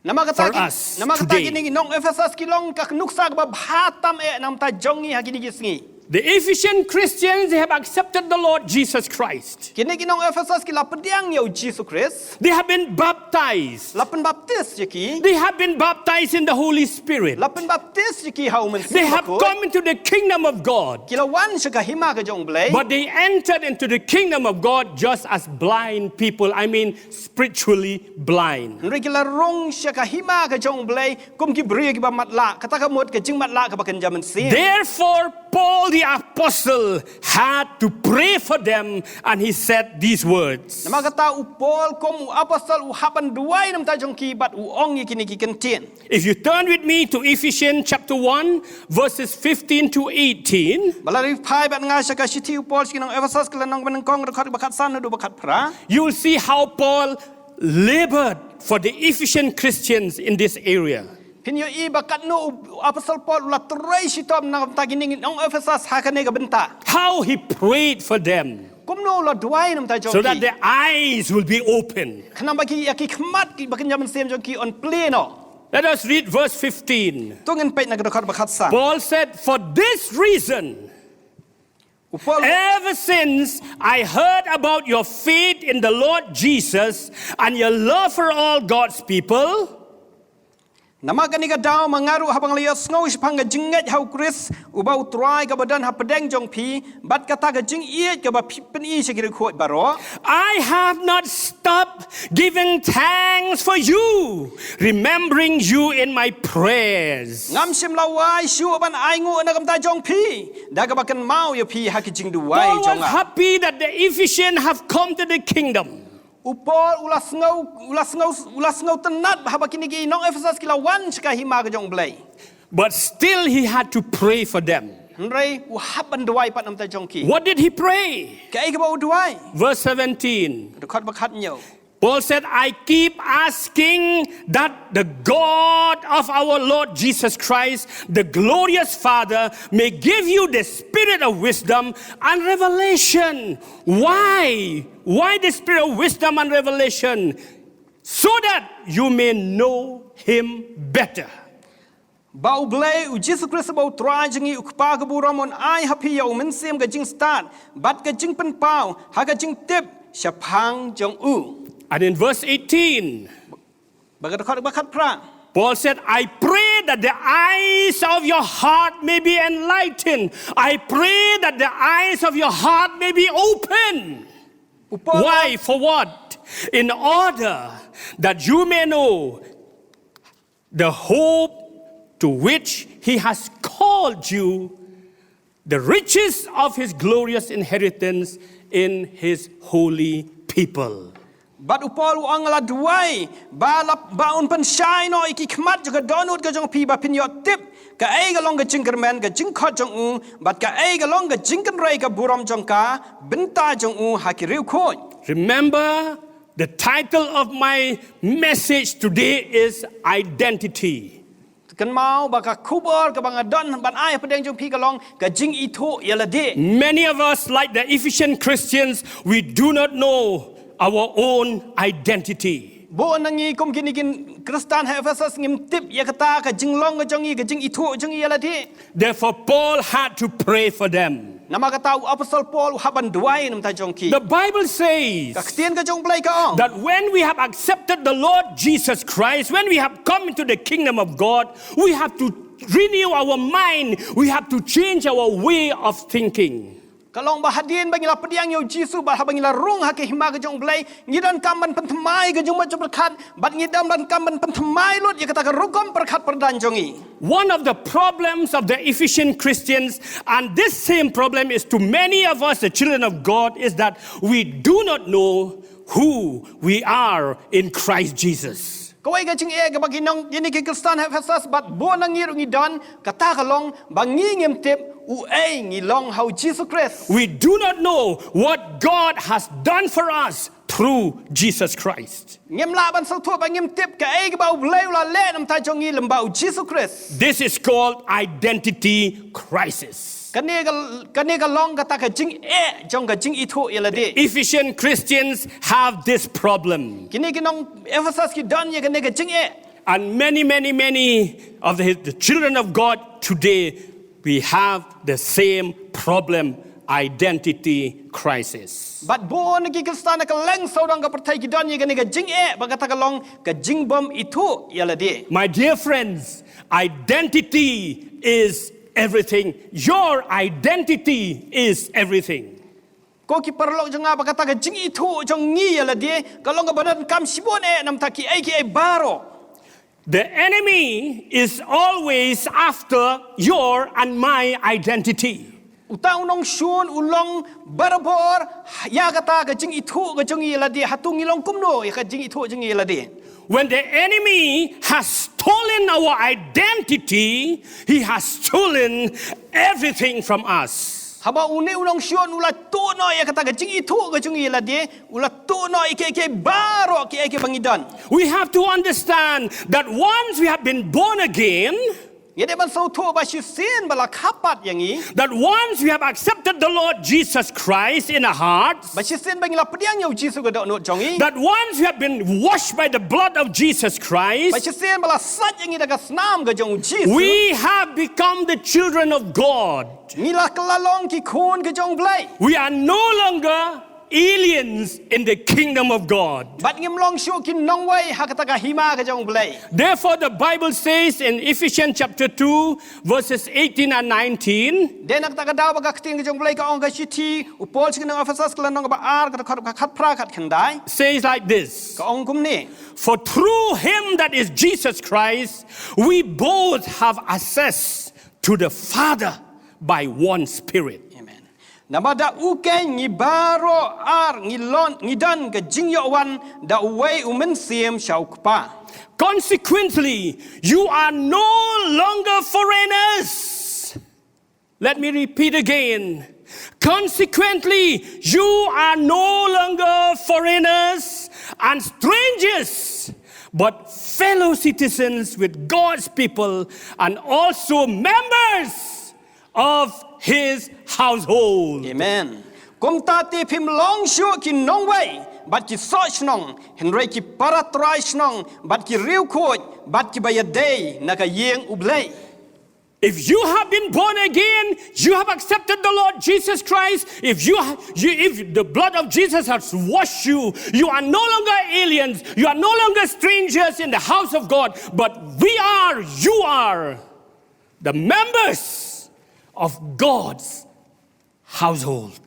Namar kata ki, namar kata kine ki nong Ephesus ki long ka nuksa kaba bha tam eh na ka bynta jong ngi ha kine ki sngi. The Ephesian Christians, they have accepted the Lord Jesus Christ. Kine ki nong Ephesus ki la pdiang ïa u Jisu Khrist. They have been baptized. La pynbaptis ïa ki. They have been baptized in the Holy Spirit. La pynbaptis ïa ki ha u Mynsiem Bakhuid. They have come into the kingdom of God. Ki la wan sha ka hima ka jong u Blei. But they entered into the kingdom of God just as blind people. I mean, spiritually blind. Hynrei ki la rung sha ka hima ka jong u Blei kum ki briew kiba matlah, kata ka mut ka jingmatlah kaba kynja mynsiem. Therefore, Paul the apostle had to pray for them, and he said these words. Namar kata u Paul kum u apostol u hap ban duwai na ka bynta jong ki bad u ong ïa kine ki kyntien. If you turn with me to Ephesians chapter one, verses fifteen to eighteen. Ba la ri phai bad nga sha ka shithi u Paul sha ki nong Ephesus ka lynnong ba nyngkong, dkhot ba khatsan haduh ba khatphra. You will see how Paul labored for the Ephesian Christians in this area. Phin ïohi ba katno u apostol Paul u la trei shitom na ka bynta kine ki nong Ephesus ha kane ka bynta. How he prayed for them. Kumno u la duwai na ka bynta jong ki. So that their eyes will be open. Khnang ba ki, ïa ki khmat kiba kynja mynsiem jong ki yn plie noh. Let us read verse fifteen. To ngin peit na ka dkhot ba khatsan. Paul said, "For this reason, u Paul, ever since I heard about your faith in the Lord Jesus and your love for all God's people." Namar kane ka daw ma nga ruh haba nga la ïohsngew shaphang ka jingngeit ha u Khrist uba u Trai kaba don hapdeng jong phi, bad kata ka jingïeit kaba phi pyni sha ki riewkhuid baroh. I have not stopped giving thanks for you, remembering you in my prayers. Ngam shym la wai shuh ban ainguh na ka bynta jong phi, da kaba kynmaw ïa phi ha ki jingduwai jong nga. Paul was happy that the Ephesians have come to the kingdom. U Paul u la sngew, u la sngew, u la sngewtynnat haba kine ki nong Ephesus ki la wan sha ka hima ka jong u Blei. But still he had to pray for them. Hynrei u hap ban duwai pat na ka bynta jong ki. What did he pray? Kaei kaba u duwai? Verse seventeen. Dkhot ba khathynñiew. Paul said, "I keep asking that the God of our Lord Jesus Christ, the glorious Father, may give you the spirit of wisdom and revelation." Why? Why the spirit of wisdom and revelation? So that you may know him better. Ba u Blei, u Jisu Khrist ba u Trai jong ngi, u Kpa ka burom, un ai ha phi ïa u Mynsiem ka jingstad bad ka jingpynpaw ha ka jingtip shaphang jong u. And in verse eighteen, ba ka dkhot ba khatphra, Paul said, "I pray that the eyes of your heart may be enlightened." I pray that the eyes of your heart may be open. U Paul, why? For what? In order that you may know the hope to which he has called you, the riches of his glorious inheritance in his holy people. Bad u Paul u ong, la duwai ba la, ba un pynshai noh ïa ki khmat jong ka dohnud ka jong phi, ba phin ïoh tip kaei ka long ka jingkyrmen ka jingkhot jong u, bad kaei ka long ka jingkynrei ka burom jong ka bynta jong u ha ki riewkhuid. Remember, the title of my message today is Identity. Kynmaw ba ka khubor kaba nga don ban ai hapdeng jong phi ka long ka jingithuh ïa lade. Many of us, like the Ephesian Christians, we do not know our own identity. Bun na ngi kum kine ki Khristan ha Ephesus ngim tip ïa kata ka jinglong ka jong ngi, ka jingithuh jong ngi ïa lade. Therefore, Paul had to pray for them. Namar kata u Apostol Paul u hap ban duwai namar jong ki. The Bible says Ka ktien ka jong u Blei ka ong. That when we have accepted the Lord Jesus Christ, when we have come into the kingdom of God, we have to renew our mind, we have to change our way of thinking. Ka long ba hadien ba ngi la pdiang ïa u Jisu, ba haba ngi la rung ha ka hima ka jong u Blei, ngi donkam ban pynthymmai ka jingmut jingpyrkhat, bad ngi donkam ban pynthymmai lut ïa kata ka rukom pyrkhat pyrdaiñ jong ngi. One of the problems of the Ephesian Christians, and this same problem is to many of us, the children of God, is that we do not know who we are in Christ Jesus. Kawei ka jingeh kaba ki nong, kine ki Khristan ha Ephesus bad bun na ngi ruh ngi don, kata ka long ba ngi ngim tip uei ngi long ha u Jisu Khrist. We do not know what God has done for us through Jesus Christ. Ngim lah ban sngewthuh, ba ngim tip kaei kaba u Blei u la leh namar jong ngi lyngba u Jisu Khrist. This is called identity crisis. Kane ka, kane ka long kata ka jingeh jong ka jingithuh ïa lade. Ephesian Christians have this problem. Kine ki nong Ephesus ki don ïa kane ka jingeh. And many, many, many of the, the children of God today, we have the same problem, identity crisis. Bad bun ki Khristan ha kylleng sawdong ka pyrthei ki don ïa kane ka jingeh, ba kata ka long ka jingbym ithuh ïa lade. My dear friends, identity is everything. Your identity is everything. Ko ki paralok jong nga, ba kata ka jingithuh jong ngi ïa lade ka long kaba donkam shibun eh namar kiei kiei baroh. The enemy is always after your and my identity. Uta u nongshun u long barabor ïa kata ka jingithuh ka jong ngi ïa lade, hato ngi long kumno ïa ka jingithuh jong ngi ïa lade. When the enemy has stolen our identity, he has stolen everything from us. Haba une u nongshun u la tuh noh ïa kata ka jingithuh ka jong ngi ïa lade, u la tuh noh ïa kiei kiei baroh kiei kiei ba ngi don. We have to understand that once we have been born again, ngi dei ban sngewthuh ba shisien ba la kha pat ïa ngi, that once we have accepted the Lord Jesus Christ in our hearts, ba shisien ba ngi la pdiang ïa u Jisu ka dohnud jong ngi, that once we have been washed by the blood of Jesus Christ, ba shisien ba la sait ïa ngi da ka snam ka jong u Jisu, we have become the children of God. Ngi la kylla long ki khun ka jong u Blei. We are no longer aliens in the kingdom of God. Bad ngim long shuh ki nongwei ha kata ka hima ka jong u Blei. Therefore, the Bible says in Ephesians chapter two, verses eighteen and nineteen, dei na kata ka daw ba ka ktien ka jong u Blei ka ong ha ka shithi u Paul sha ki nong Ephesus ka lynnong kaba ar, ka dkhot kaba khatphra khatkhyndai, says like this. Ka ong kumne. For through him, that is Jesus Christ, we both have access to the Father by one Spirit. Amen. Namar da u keiñ ngi baroh ar ngi lon, ngi don ka jingïoh wan da uwei u Mynsiem sha u Kpa. Consequently, you are no longer foreigners. Let me repeat again. Consequently, you are no longer foreigners and strangers, but fellow citizens with God's people and also members of his household. Amen. Kumta te phim long shuh ki nongwei bad ki soh shnong, hynrei ki para trai shnong bad ki riewkhuid bad kiba ïadei na ka ïing u Blei. If you have been born again, you have accepted the Lord Jesus Christ, if you, you, if the blood of Jesus has washed you, you are no longer aliens, you are no longer strangers in the house of God, but we are, you are the members of God's household.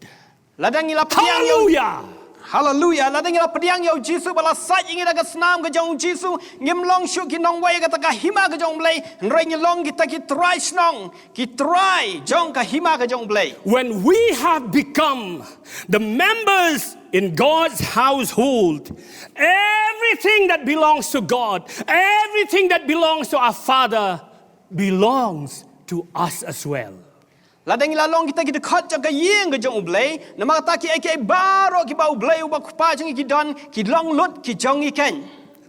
Lada ngi la pdiang ïa u, Hallelujah! Haleluia. Lada ngi la pdiang ïa u Jisu ba la sait ïa ngi da ka snam ka jong u Jisu, ngim long shuh ki nongwei ïa kata ka hima ka jong u Blei, hynrei ngi long kita ki trai shnong, ki trai jong ka hima ka jong u Blei. When we have become the members in God's household, everything that belongs to God, everything that belongs to our Father, belongs to us as well. Lada ngi la long kita ki dkhot jong ka ïing ka jong u Blei, namar kata kiei kiei baroh kiba u Blei uba u Kpa jong ngi ki don, ki long lut ki jong ngi keiñ.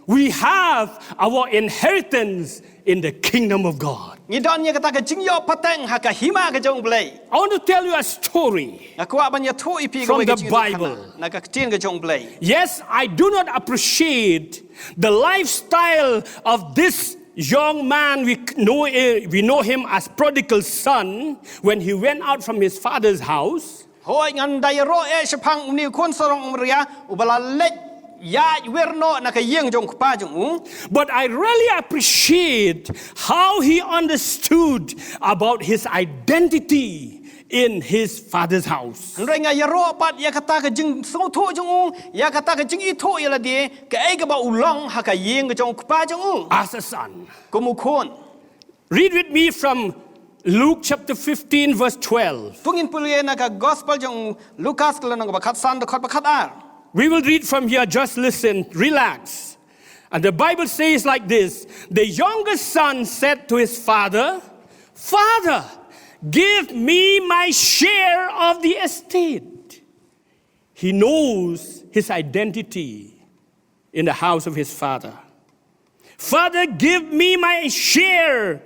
We have our inheritance in the kingdom of God. Ngi don ïa kata ka jingïoh pateng ha ka hima ka jong u Blei. I want to tell you a story. Nga kwah ban ïathuh ïa phi ka wei ka jingïathuh khana na ka ktien ka jong u Blei. Yes, I do not appreciate the lifestyle of this young man. We know, eh, we know him as prodigal son when he went out from his father's house. Hooid, ngan da ïaroh eh shaphang une u khun sarong umria uba la leit ïaid wir noh na ka ïing jong u kpa jong u. But I really appreciate how he understood about his identity in his father's house. Hynrei nga ïaroh pat ïa kata ka jingsngewthuh jong u, ïa kata ka jingithuh ïa lade, kaei kaba u long ha ka ïing ka jong u kpa jong u. As a son. Kum u khun. Read with me from Luke chapter fifteen, verse twelve. To ngin pule na ka gospel jong u Lukas ka lynnong ba khatsan dkhot ba khatar. We will read from here, just listen, relax. And the Bible says like this, the youngest son said to his father, "Father, give me my share of the estate." He knows his identity in the house of his father. "Father, give me my share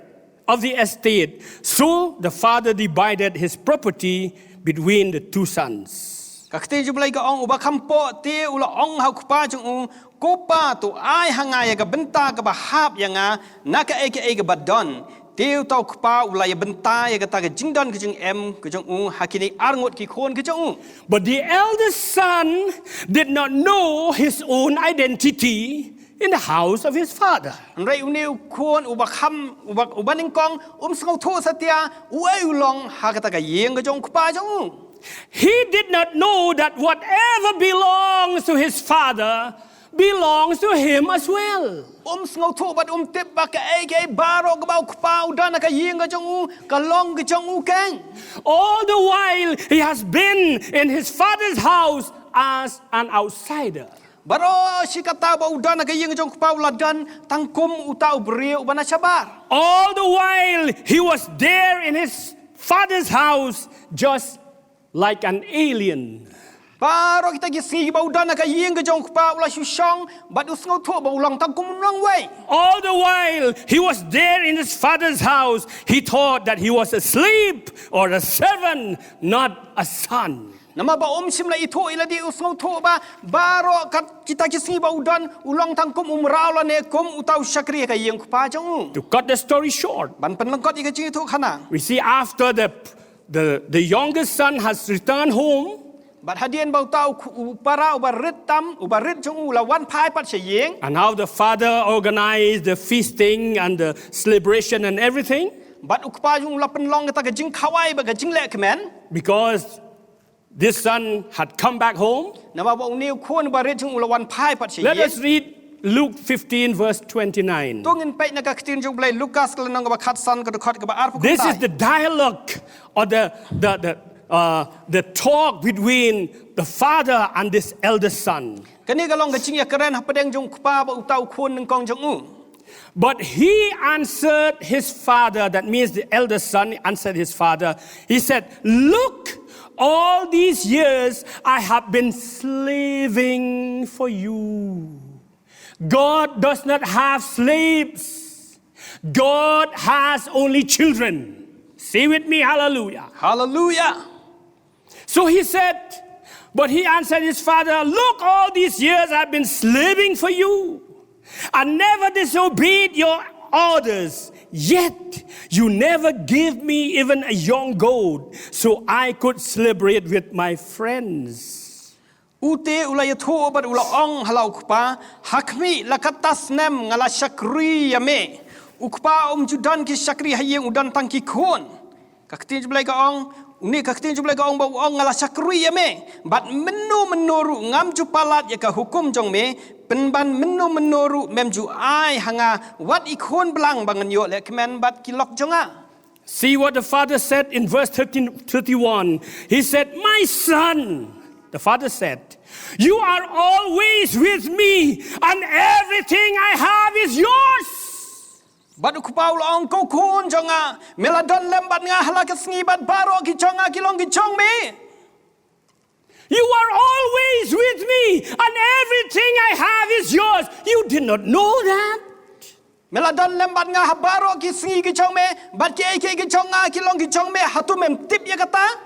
of the estate." So the father divided his property between the two sons. Ka ktien jong u Blei ka ong, uba kham poh te u la ong ha u kpa jong u, "Ko pa, to ai ha nga ïa ka bynta kaba hap ïa nga na kaei kaei kaba don." Te uta u kpa u la ïa bynta ïa kata ka jingdon ka jingem ka jong u ha kine arngut ki khun ka jong u. But the eldest son did not know his own identity in the house of his father. Hynrei une u khun uba kham, uba, uba nyngkong, um sngewthuh satia uei u long ha kata ka ïing ka jong u kpa jong u. He did not know that whatever belongs to his father belongs to him as well. Um sngewthuh bad um tip ba kaei kaei baroh kaba u kpa u don ha ka ïing ka jong u, ka long ka jong u keiñ. All the while he has been in his father's house as an outsider. Baroh shi katta ba u don ha ka ïing ka jong u kpa u la don tang kum uta u briew uba na shabar. All the while he was there in his father's house just like an alien. Baroh kita ki sngi ba u don ha ka ïing ka jong u kpa u la shu shong bad u sngewthuh ba u long tang kum u nongwei. All the while he was there in his father's house, he thought that he was a slave or a servant, not a son. Namar ba um shym la ithuh ïa lade, u sngewthuh ba baroh kat kita ki sngi ba u don u long tang kum u mraw lane kum uta u shakri ha ka ïing u kpa jong u. To cut the story short, ban pynlyngkot ïa ka jingïathuh khana, we see after the the, the youngest son has returned home. Bad hadien ba uta u, u para uba rit tam, uba rit jong u u la wan phai pat sha ïing. And how the father organized the feasting and the celebration and everything. Bad u kpa jong u la pynlong kata ka jingkhawai bad ka jingleh kmen. Because this son had come back home. Namar ba une u khun uba rit jong u u la wan phai pat sha ïing. Let us read Luke fifteen, verse twenty-nine. To ngin peit na ka ktien jong u Blei, Lukas ka lynnong kaba khatsan ka dkhot kaba arphew khyndai. This is the dialogue or the, the, the, uh, the talk between the father and this eldest son. Kane ka long ka jingïakren hapdeng jong u kpa bad uta u khun nyngkong jong u. But he answered his father, that means the eldest son answered his father. He said, "Look, all these years I have been slaving for you." God does not have slaves. God has only children. Say with me, hallelujah. Hallelujah. So he said, but he answered his father, "Look, all these years I've been slaving for you and never disobeyed your orders. Yet you never gave me even a young goat so I could celebrate with my friends." U te u la ïathuh bad u la ong ha la u kpa, "Ha khmih, la katta snem nga la shakri ïa me." U kpa um ju don ki shakri ha ïing, u don tang ki khun. Ka ktien jong u Blei ka ong, Une ka ktien jong U Blei ka ong ba u ong, nga la shakri ïa me bad mynno mynno ruh ngam ju palat ïa ka hukum jong me, pynban mynno mynno ruh mem ju ai ha nga wat i khun blang ba ngan ïoh lehkmen bad ki lok jong nga. See what the father said in verse thirteen, thirty-one. He said, "My son," the father said, "you are always with me, and everything I have is yours." Bad u kpa u la ong, ko khun jong nga, me la don lem bad nga ha la ka sngi bad baroh ki jong nga ki long ki jong me. You are always with me, and everything I have is yours. You did not know that. Me la don lem bad nga ha baroh ki sngi ki jong me, bad kiei kiei ki jong nga ki long ki jong me, hato mem tip ïa kata?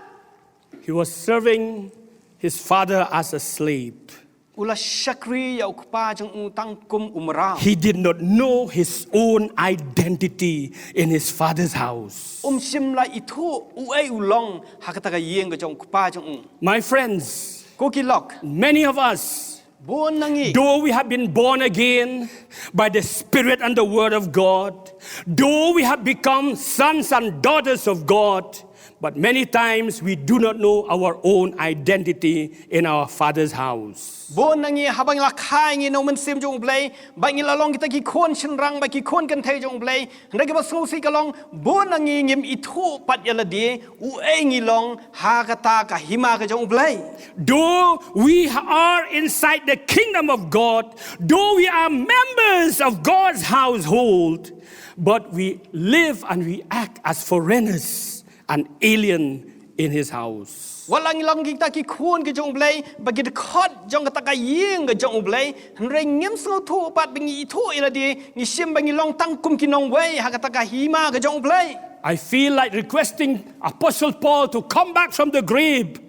He was serving his father as a slave. U la shakri ïa u kpa jong u tang kum u mraw. He did not know his own identity in his father's house. Um shym la ithuh uei u long ha kata ka ïing ka jong u kpa jong u. My friends, ko ki lok, many of us, bun na ngi, though we have been born again by the Spirit and the Word of God, though we have become sons and daughters of God, but many times we do not know our own identity in our Father's house. Bun na ngi haba ngi la kha ïa ngi na u Mynsiem jong U Blei, ba ngi la long kita ki khun shynrang, ba ki khun kynthei jong U Blei, hynrei kaba sngewsih ka long, bun na ngi ngim ithuh pat ïa lade uei ngi long ha kata ka hima ka jong U Blei. Though we are inside the kingdom of God, though we are members of God's household, but we live and we act as foreigners and alien in his house. Wat la ngi long kita ki khun ki jong U Blei, ba ki dkhot jong kata ka ïing ka jong U Blei, hynrei ngim sngewthuh pat, ba ngi ithuh ïa lade, ngi shim ba ngi long tang kum ki nongwei ha kata ka hima ka jong U Blei. I feel like requesting Apostle Paul to come back from the grave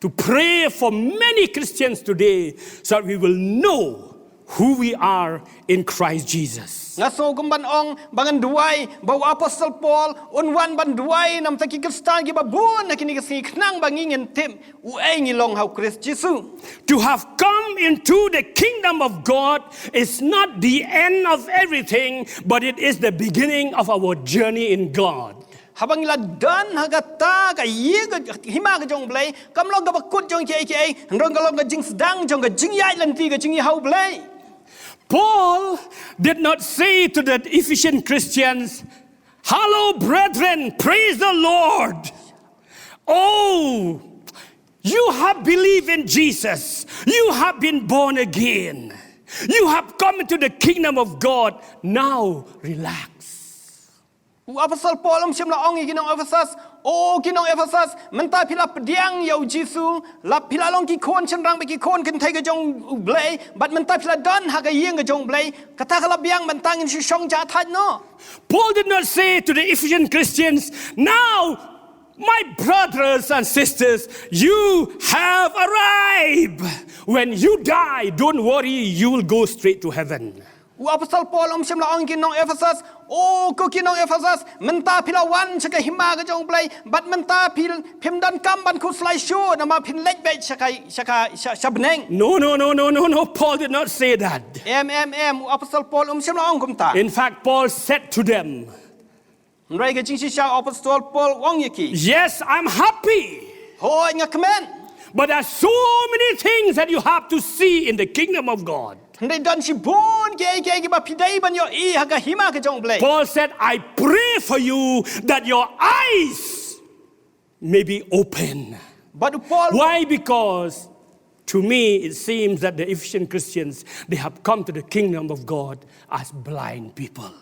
to pray for many Christians today, so that we will know who we are in Christ Jesus. Nga sngew kum ban ong ba ngan duwai ba u Apostol Paul un wan ban duwai na bynta ki Khristan kiba bun ha kine ki sngi, khnang ba ngi ngin tip uei ngi long ha u Khrist Jisu. To have come into the kingdom of God is not the end of everything, but it is the beginning of our journey in God. Haba ngi la don ha kata ka ïing ka hima ka jong U Blei, kam long kaba kut jong kiei kiei, hynrei ka long ka jingsdang jong ka jingïaid lynti ka jong ngi ha U Blei. Paul did not say to the Ephesian Christians, "Hello, brethren, praise the Lord. Oh, you have believed in Jesus. You have been born again. You have come into the kingdom of God. Now relax." U Apostol Paul um shym la ong ïa ki nong Ephesus, "O ki nong Ephesus, mynta phi la pdiang ïa u Jisu, la phi la long ki khun shynrang bad ki khun kynthei ka jong U Blei, bad mynta phi la don ha ka ïing ka jong U Blei, kata ka la biang mynta ngin shu shong jah thait noh." Paul did not say to the Ephesian Christians, "Now, my brothers and sisters, you have arrived. When you die, don't worry, you will go straight to heaven." U Apostol Paul um shym la ong ki nong Ephesus, "O ko ki nong Ephesus, mynta phi la wan sha ka hima ka jong U Blei, bad mynta phi, phim donkam ban khuslai shuh, namar phin leit beit sha ka, sha ka, sha, sha bneng." No, no, no, no, no, no. Paul did not say that. Em, em, em, u Apostol Paul um shym la ong kumta. In fact, Paul said to them, Hynrei ka jingshisha u Apostol Paul u ong ïa ki, "Yes, I'm happy. Hooid, nga kmen. But there are so many things that you have to see in the kingdom of God." Hynrei don shibun kiei kiei kiba phi dei ban ïohi ha ka hima ka jong U Blei. Paul said, "I pray for you that your eyes may be open." Bad u Paul, why? Because to me it seems that the Ephesian Christians, they have come to the kingdom of God as blind people.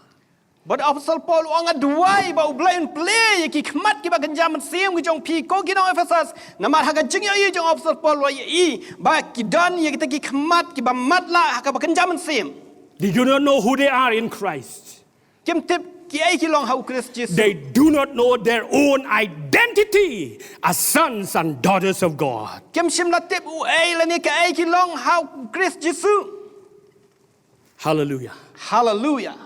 Bad u Apostol Paul u ong, "Nga duwai ba U Blei un plie ïa ki khmat kiba kynja mynsiem ki jong phi, ko ki nong Ephesus." Namar ha ka jingïohi jong u Apostol Paul u la ïohi ba ki don ïa kita ki khmat kiba matlah ha kaba kynja mynsiem. They do not know who they are in Christ. Kim tip kiei ki long ha u Khrist Jisu. They do not know their own identity as sons and daughters of God. Kim shym la tip uei lane kaei ki long ha u Khrist Jisu. Hallelujah. Hallelujah.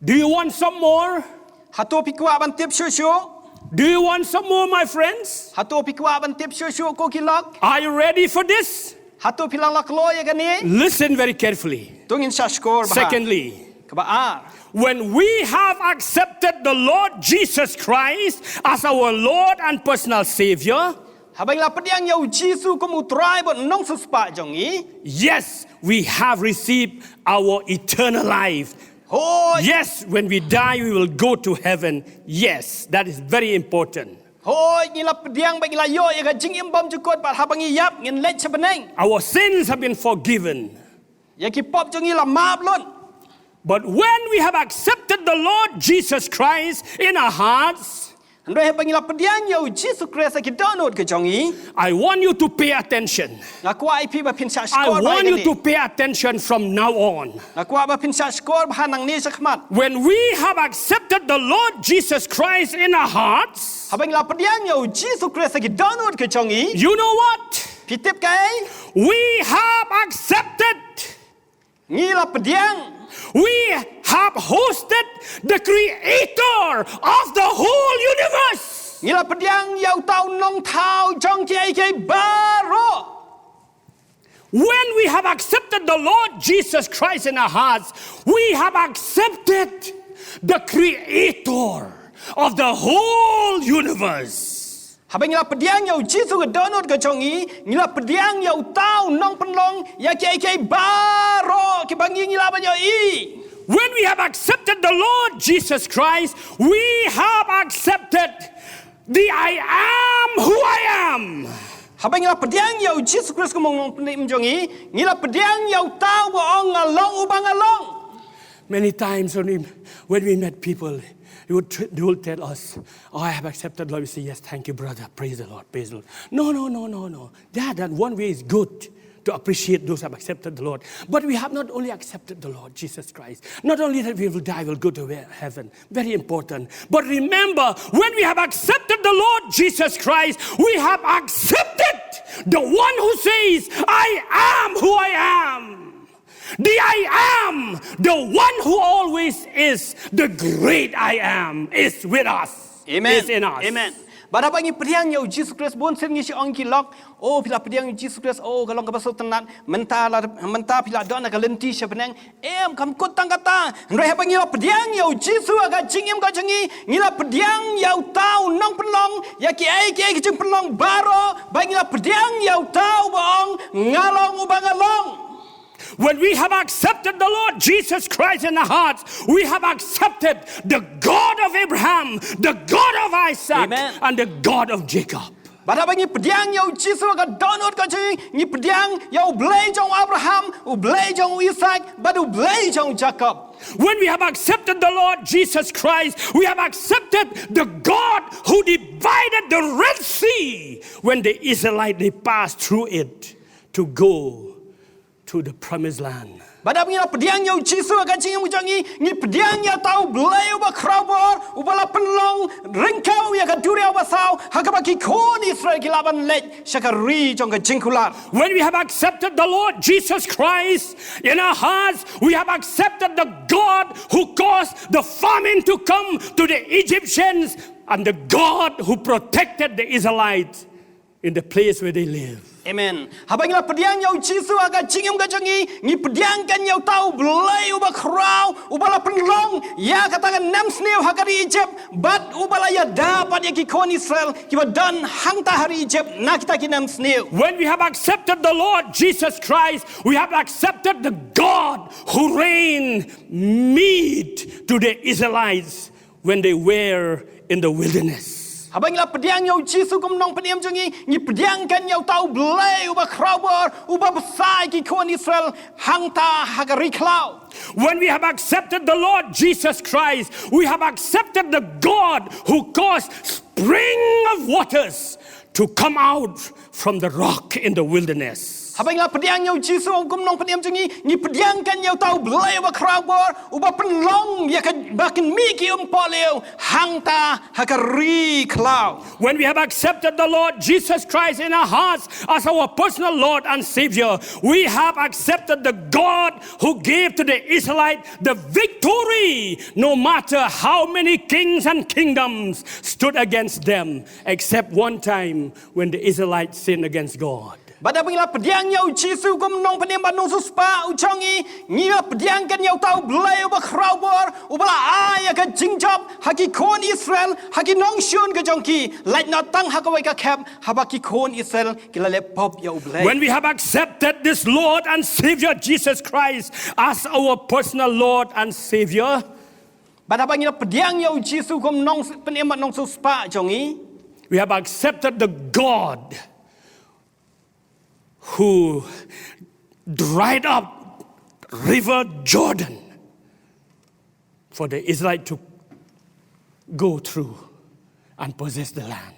Do you want some more? Hato phi kwah ban tip shuh shuh? Do you want some more, my friends? Hato phi kwah ban tip shuh shuh, ko ki lok? Are you ready for this? Hato phi la lah kloi ïa kane? Listen very carefully. To ngin sa shkor bha. Secondly, Kaba ar. When we have accepted the Lord Jesus Christ as our Lord and personal Savior, Haba ngi la pdiang ïa u Jisu kum u Trai bad u Nongsiewspah jong ngi. Yes, we have received our eternal life. Hooid. Yes, when we die, we will go to heaven. Yes, that is very important. Hooid, ngi la pdiang bad ngi la ïoh ïa ka jingim bymjukut bad haba ngi ïap ngin leit sha bneng. Our sins have been forgiven. Ïa ki pop jong ngi la map lut. But when we have accepted the Lord Jesus Christ in our hearts, Hynrei haba ngi la pdiang ïa u Jisu Khrist ha ki dohnud ka jong ngi. I want you to pay attention. Nga kwah ïa phi ba phin shah shkor. I want you to pay attention from now on. Nga kwah ba phin shah shkor bha nangne shakhmat. When we have accepted the Lord Jesus Christ in our hearts, Haba ngi la pdiang ïa u Jisu Khrist ha ki dohnud ka jong ngi. You know what? Phi tip kaei? We have accepted Ngi la pdiang. We have hosted the creator of the whole universe. Ngi la pdiang ïa uta u nongthaw jong kiei kiei baroh. When we have accepted the Lord Jesus Christ in our hearts, we have accepted the creator of the whole universe. Haba ngi la pdiang ïa u Jisu ha ka dohnud ka jong ngi, ngi la pdiang ïa uta u nongpynlong ïa kiei kiei baroh kiba ngi ngi lah ban ïohi. When we have accepted the Lord Jesus Christ, we have accepted the I am who I am. Haba ngi la pdiang ïa u Jisu Khrist kum u nongpynim jong ngi, ngi la pdiang ïa uta uba ong nga long uba nga long. Many times when we, when we met people, they would, tr- they would tell us, "Oh, I have accepted the Lord." We say, "Yes, thank you, brother. Praise the Lord, praise the Lord." No, no, no, no, no. That, that one way is good to appreciate those who have accepted the Lord. But we have not only accepted the Lord Jesus Christ, not only that we will die, we'll go to he- heaven. Very important. But remember, when we have accepted the Lord Jesus Christ, we have accepted the one who says, "I am who I am." The I am, the one who always is, the great I am, is with us. Amen. Is in us. Amen. Bad haba ngi pdiang ïa u Jisu Khrist, bun sien ngi shu ong ki lok, "Oh, phi la pdiang ïa u Jisu Khrist, oh, ka long kaba sngewtynnat, mynta la, mynta phi la don ha ka lynti sha bneng." Em, kam kut tang kata. Hynrei haba ngi la pdiang ïa u Jisu ha ka jingim ka jong ngi, ngi la pdiang ïa uta u nongpynlong ïa kiei kiei ki jingpynlong baroh, bad ngi la pdiang ïa uta uba ong nga long uba nga long. When we have accepted the Lord Jesus Christ in our hearts, we have accepted the God of Abraham, the God of Isaac, Amen. And the God of Jacob. Bad haba ngi pdiang ïa u Jisu ha ka dohnud ka jong ngi, ngi pdiang ïa u Blei jong u Abraham, u Blei jong u Isaak, bad u Blei jong u Jakob. When we have accepted the Lord Jesus Christ, we have accepted the God who divided the Red Sea when the Israelite they passed through it to go to the promised land. Bad haba ngi la pdiang ïa u Jisu ha ka jingim ka jong ngi, ngi pdiang ïa uta u Blei uba khraw bor, uba la pynlong ryngkew ïa ka duriaw basaw, ha kaba ki khun Israel ki lah ban leit sha ka ri jong ka jingkular. When we have accepted the Lord Jesus Christ in our hearts, we have accepted the God who caused the famine to come to the Egyptians and the God who protected the Israelites in the place where they live. Amen. Haba ngi la pdiang ïa u Jisu ha ka jingim ka jong ngi, ngi pdiang kein ïa uta u Blei uba khraw, uba la pynlong ïa kata ka nemsniew ha ka ri Egypt, bad uba la ïada pat ïa ki khun Israel kiba don hangta ha ri Egypt na kita ki nemsniew. When we have accepted the Lord Jesus Christ, we have accepted the God who rained meat to the Israelites when they were in the wilderness. Haba ngi la pdiang ïa u Jisu kum u nongpynim jong ngi, ngi pdiang kein ïa uta u Blei uba khraw bor, uba bsa ïa ki khun Israel hangta ha ka ri khlaw. When we have accepted the Lord Jesus Christ, we have accepted the God who caused spring of waters to come out from the rock in the wilderness. Haba ngi la pdiang ïa u Jisu kum u nongpynim jong ngi, ngi pdiang kein ïa uta u Blei uba khraw bor, uba pynlong ïa kaba kynmih ki umpohliew hangta ha ka ri khlaw. When we have accepted the Lord Jesus Christ in our hearts as our personal Lord and Savior, we have accepted the God who gave to the Israelite the victory, no matter how many kings and kingdoms stood against them, except one time when the Israelites sinned against God. Bad haba ngi la pdiang ïa u Jisu kum u nongpynim bad nongsiewspah u jong ngi, ngi la pdiang kein ïa uta u Blei uba khraw bor, uba la ai ïa ka jingjop ha ki khun Israel, ha ki nongshun ka jong ki, lait noh tang ha kawei ka khep, haba ki khun Israel ki la leh pop ïa u Blei. When we have accepted this Lord and Savior Jesus Christ as our personal Lord and Savior, bad haba ngi la pdiang ïa u Jisu kum u nongpynim bad nongsiewspah jong ngi, we have accepted the God who dried up river Jordan for the Israelite to go through and possess the land.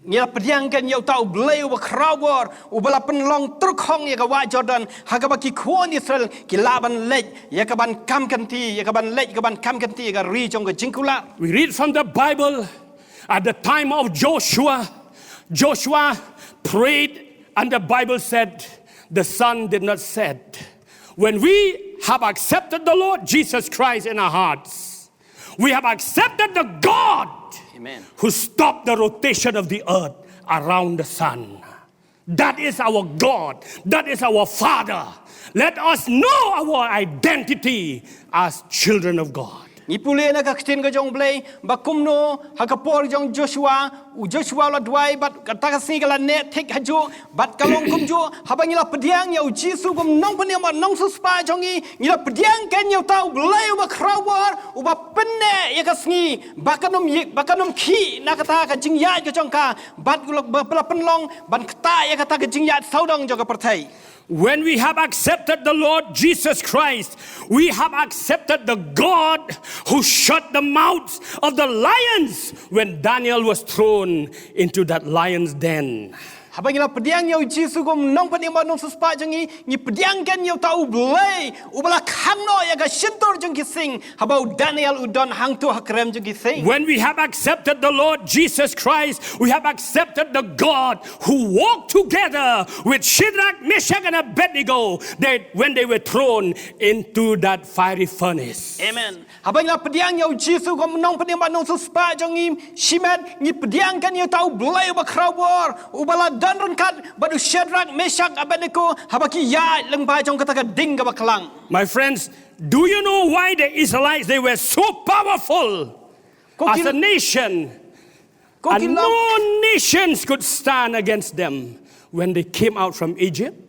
Ngi la pdiang kein ïa uta u Blei uba khraw bor, uba la pynlong tyrkhong ïa ka wah Jordan, ha kaba ki khun Israel ki lah ban leit ïa ka ban kam kynti, ïa ka ban leit ïa ka ban kam kynti ïa ka ri jong ka jingkular. We read from the Bible, at the time of Joshua, Joshua prayed and the Bible said, the sun did not set. When we have accepted the Lord Jesus Christ in our hearts, we have accepted the God, amen, who stopped the rotation of the earth around the sun. That is our God. That is our Father. Let us know our identity as children of God. Ngi pule na ka ktien ka jong u Blei, ba kumno ha ka por jong Joshua, u Joshua u la duwai, bad kata ka sngi ka la neh thik hajuh, bad ka long kumjuh, haba ngi la pdiang ïa u Jisu kum u nongpynim bad nongsiewspah jong ngi, ngi la pdiang kein ïa uta u Blei uba khraw bor, uba pynneh ïa ka sngi, ba kan ym ï-, ba kan ym khih na kata ka jingïaid ka jong ka, bad u la, ba, ba la pynlong ban ktah ïa kata ka jingïaid sawdong jong ka pyrthei. When we have accepted the Lord Jesus Christ, we have accepted the God who shut the mouths of the lions when Daniel was thrown into that lion's den. Haba ngi la pdiang ïa u Jisu kum u nongpynim bad nongsiewspah jong ngi, ngi pdiang kein ïa uta u Blei uba la khang noh ïa ka shyntur jong ki sing, haba u Daniel u don hangto ha krem jong ki sing. When we have accepted the Lord Jesus Christ, we have accepted the God who walked together with Shadrach, Meshach, and Abednego, they, when they were thrown into that fiery furnace. Amen. Haba ngi la pdiang ïa u Jisu kum u nongpynim bad nongsiewspah jong ngi, shimet ngi pdiang kein ïa uta u Blei uba khraw bor, uba la don ryngkat bad u Shadrach, Meshach, Abednego, haba ki ïaid lyngba jong kata ka ding kaba khlang. My friends, do you know why the Israelites, they were so powerful as a nation? And no nations could stand against them when they came out from Egypt.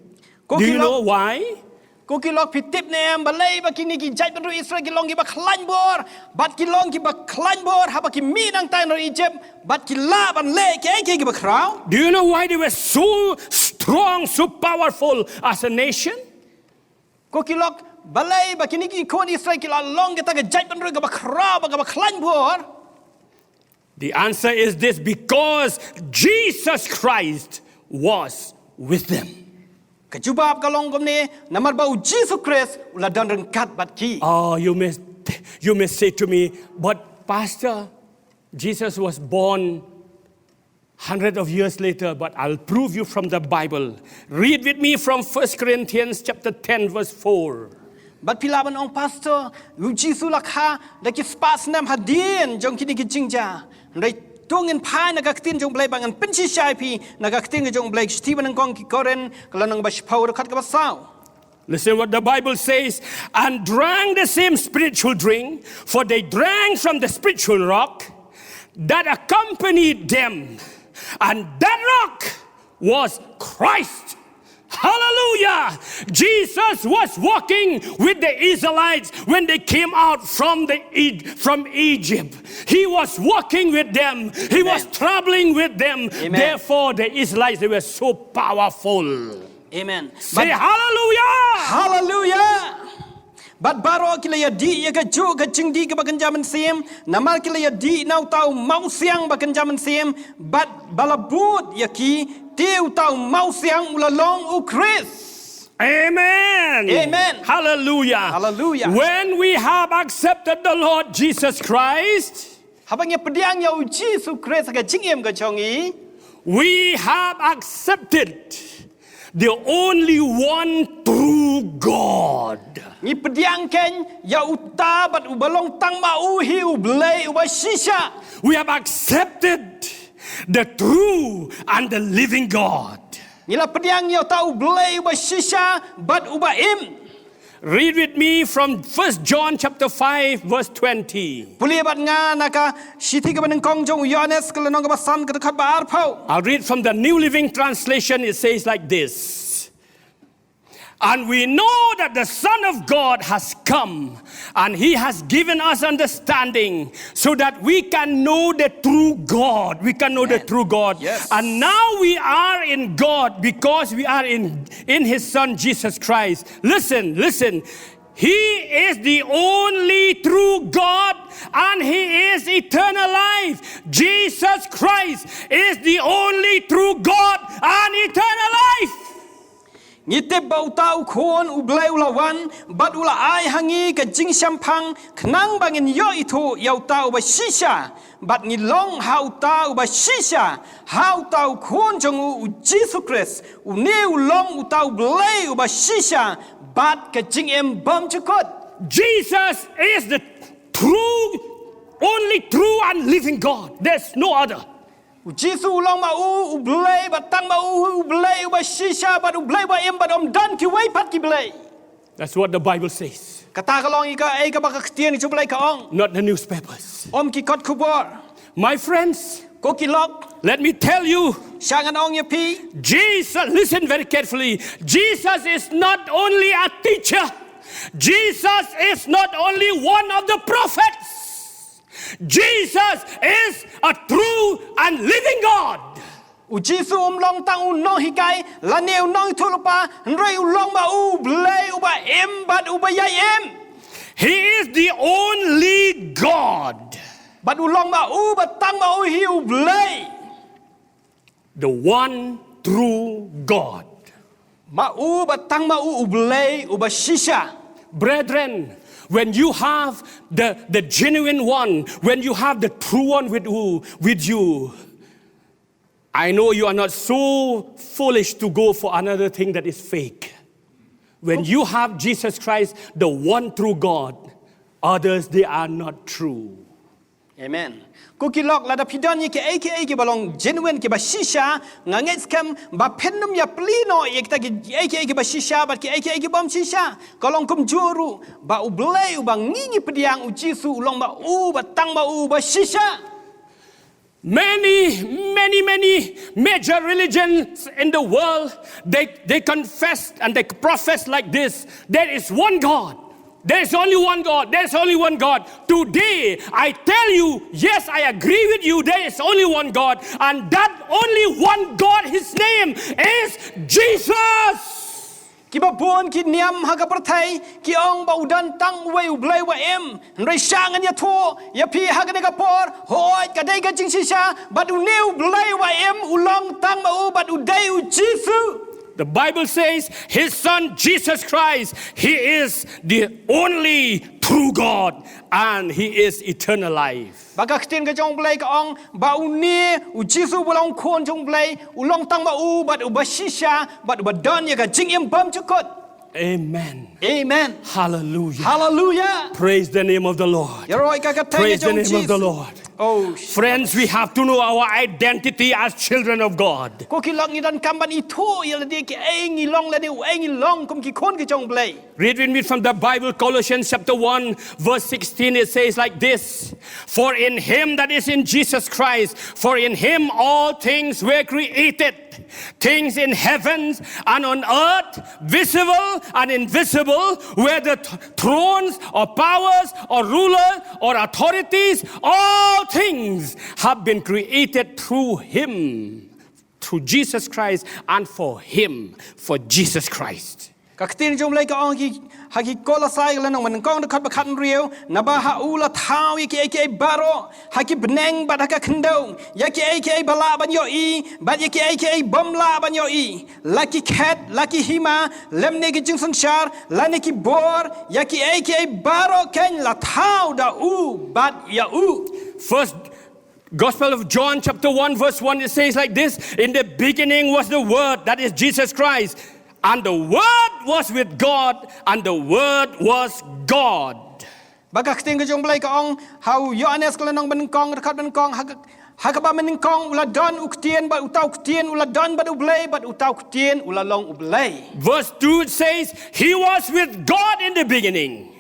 Do you know why? Ko ki lok, phi tip ne em balei ba kine ki jaitbynriew Israel ki long kiba khlaiñ bor, bad ki long kiba khlaiñ bor haba ki mih nangta na ri Egypt, bad ki lah ban leh kiei kiei kiba khraw? Do you know why they were so strong, so powerful as a nation? Ko ki lok, balei ba kine ki khun Israel ki la long kita ki jaitbynriew kiba khraw bad kiba khlaiñ bor? The answer is this: because Jesus Christ was with them. Ka jubab ka long kumne, namar ba u Jisu Khrist u la don ryngkat bad ki. Oh, you may, you may say to me, "But Pastor, Jesus was born hundred of years later," but I'll prove you from the Bible. Read with me from First Corinthians chapter ten, verse four. Bad phi lah ban ong, "Pastor, u Jisu la kha da ki spah snem hadien jong kine ki jingjia." Hynrei to ngin phai na ka ktien jong u Blei bad ngan pynshisha ïa phi na ka ktien jong u Blei, shithi ba nyngkong ki Korinth, ka lynnong ba shiphew, dkhot kaba saw. Listen what the Bible says, "And drank the same spiritual drink, for they drank from the spiritual rock that accompanied them, and that rock was Christ." Hallelujah! Jesus was walking with the Israelites when they came out from the E-, from Egypt. He was walking with them. He was traveling with them. Amen. Therefore, the Israelites, they were so powerful. Amen. Say hallelujah! Hallelujah! Bad baroh ki la ïadih ïa kajuh ka jingdih kaba kynja mynsiem, namar ki la ïadih na uta u mawsiang ba kynja mynsiem, bad ba la bud ïa ki, te uta u mawsiang u la long u Khrist. Amen. Amen. Hallelujah. Hallelujah. When we have accepted the Lord Jesus Christ, haba ngi pdiang ïa u Jisu Khrist ha ka jingim ka jong ngi, we have accepted the only one true God. Ngi pdiang kein ïa uta bad uba long tang ma u hi u Blei uba shisha. We have accepted the true and the living God. Ngi la pdiang ïa uta u Blei uba shisha bad uba im. Read with me from First John chapter five, verse twenty. Pule bad nga na ka shithi kaba nyngkong jong u Ïoannis ka lynnong kaba san ka dkhot ba arphew. I'll read from the New Living Translation. It says like this. And we know that the Son of God has come, and he has given us understanding so that we can know the true God. We can know the Amen. True God. Yes. And now we are in God because we are in, in his Son Jesus Christ. Listen, listen. He is the only true God and he is eternal life. Jesus Christ is the only true God and eternal life. Ngi tip ba uta u Khun u Blei u la wan, bad u la ai ha ngi ka jingshemphang, khnang ba ngin ïoh ithuh ïa uta uba shisha, bad ngi long ha uta uba shisha, ha uta u Khun jong u, u Jisu Khrist, une u long uta u Blei uba shisha, bad ka jingim bymjukut. Jesus is the true, only true and living God. There's no other. U Jisu u long ma u, u Blei, ba tang ma u, u Blei, uba shisha, bad u Blei, uba im, bad ym don kiwei pat ki Blei. That's what the Bible says. Kata ka long ïa kaei kaba ka ktien jong u Blei ka ong. Not the newspapers. Ym ki kot khubor. My friends, ko ki lok. Let me tell you. Sha ngan ong ïa phi. Jesus, listen very carefully. Jesus is not only a teacher. Jesus is not only one of the prophets. Jesus is a true and living God. U Jisu um long tang u nonghikai, lane u nongïathuhlypa, hynrei u long ma u Blei uba im bad uba ïai im. He is the only God. Bad u long ma u, ba tang ma u hi u Blei. The one true God. Ma u, ba tang ma u u Blei uba shisha. Brethren, when you have the, the genuine one, when you have the true one with you, with you, I know you are not so foolish to go for another thing that is fake. When you have Jesus Christ, the one true God, others, they are not true. Amen. Ko ki lok, lada phi don ïa kiei kiei kiba long genuine, kiba shisha, nga ngeit skhem ba phin ym ïa plie noh ïa kita kiei kiei kiba shisha bad kiei kiei kibym shisha. Ka long kumjuh ruh ba u Blei uba ngi ngi pdiang, u Jisu, u long ma u, ba tang ma u, ba shisha. Many, many, many major religions in the world, they, they confess and they profess like this: there is one God. There is only one God. There is only one God. Today, I tell you, yes, I agree with you, there is only one God. And that only one God, his name is Jesus. Kiba bun ki niam ha ka pyrthei ki ong ba u don tang uwei u Blei uba im. Hynrei sha ngan ïathuh ïa phi ha kane ka por, hooid, ka dei ka jingshisha, bad une u Blei uba im u long tang ma u, bad u dei u Jisu. The Bible says his son Jesus Christ, he is the only true God and he is eternal life. Ba ka ktien ka jong u Blei ka ong ba une u Jisu uba long Khun jong u Blei, u long tang ma u bad uba shisha, bad uba don ïa ka jingim bymjukut. Amen. Amen. Hallelujah. Hallelujah. Praise the name of the Lord. Ïaroh ïa ka kyrteng ka jong u Jisu. Praise the name of the Lord. Oh, friends, we have to know our identity as children of God. Ko ki lok, ngi donkam ban ithuh ïa lade kiei ngi long, lade uei ngi long kum ki khun ki jong u Blei. Read with me from the Bible, Colossians chapter one, verse sixteen. It says like this: For in him, that is in Jesus Christ, for in him all things were created, things in heavens and on earth, visible and invisible, whether th-, thrones or powers or ruler or authorities, all things have been created through him, through Jesus Christ, and for him, for Jesus Christ. Ka ktien jong u Blei ka ong ki, ha ki Kolosai ka lynnong ba nyngkong dkhot ba khathynriew, naba ha u la thaw ïa kiei kiei baroh, ha ki bneng bad ha ka khyndew, ïa kiei kiei ba lah ban ïohi bad ïa kiei kiei bym lah ban ïohi, la ki khet, la ki hima, lymne ki jingsynshar, lane ki bor, ïa kiei kiei baroh keiñ la thaw da u bad ïa u. First Gospel of John chapter one verse one, it says like this: In the beginning was the Word, that is Jesus Christ, and the Word was with God, and the Word was God. Ba ka ktien ka jong u Blei ka ong ha u Ïoannis ka lynnong ba nyngkong, dkhot ba nyngkong, ha ka, Ha kaba mynnyngkong u la don u ktien, bad uta u ktien u la don bad u Blei, bad uta u ktien u la long u Blei. Verse two says, He was with God in the beginning.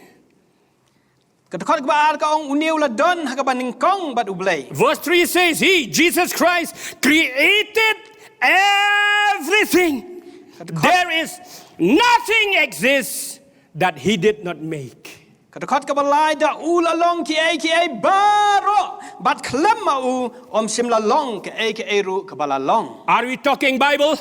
Ka dkhot kaba ar ka ong une u la don ha kaba nyngkong bad u Blei. Verse three says, He, Jesus Christ, created everything. There is nothing exists that He did not make. Ka dkhot kaba lai, da u la long kiei kiei baroh, bad khlem ma u ym shym la long kaei kaei ruh kaba la long. Are we talking Bible?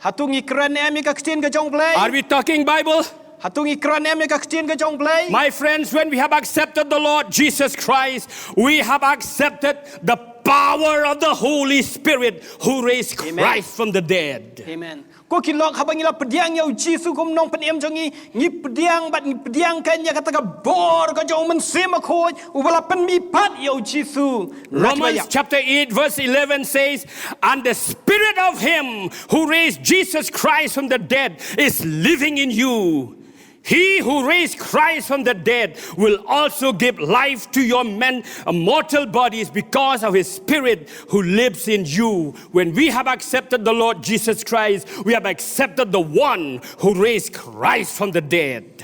Hato ngi kren em ïa ka ktien ka jong u Blei? Are we talking Bible? Hato ngi kren em ïa ka ktien ka jong u Blei? My friends, when we have accepted the Lord Jesus Christ, we have accepted the power of the Holy Spirit who raised Amen. Christ from the dead. Amen. Ko ki lok, haba ngi la pdiang ïa u Jisu kum u nongpynim jong ngi, ngi pdiang bad ngi pdiang keiñ ïa kata ka bor ka jong u Mynsiem Bakhuid uba la pynmihpat ïa u Jisu. Romans chapter eight, verse eleven says, And the spirit of him who raised Jesus Christ from the dead is living in you. He who raised Christ from the dead will also give life to your men, mortal bodies because of his spirit who lives in you. When we have accepted the Lord Jesus Christ, we have accepted the one who raised Christ from the dead.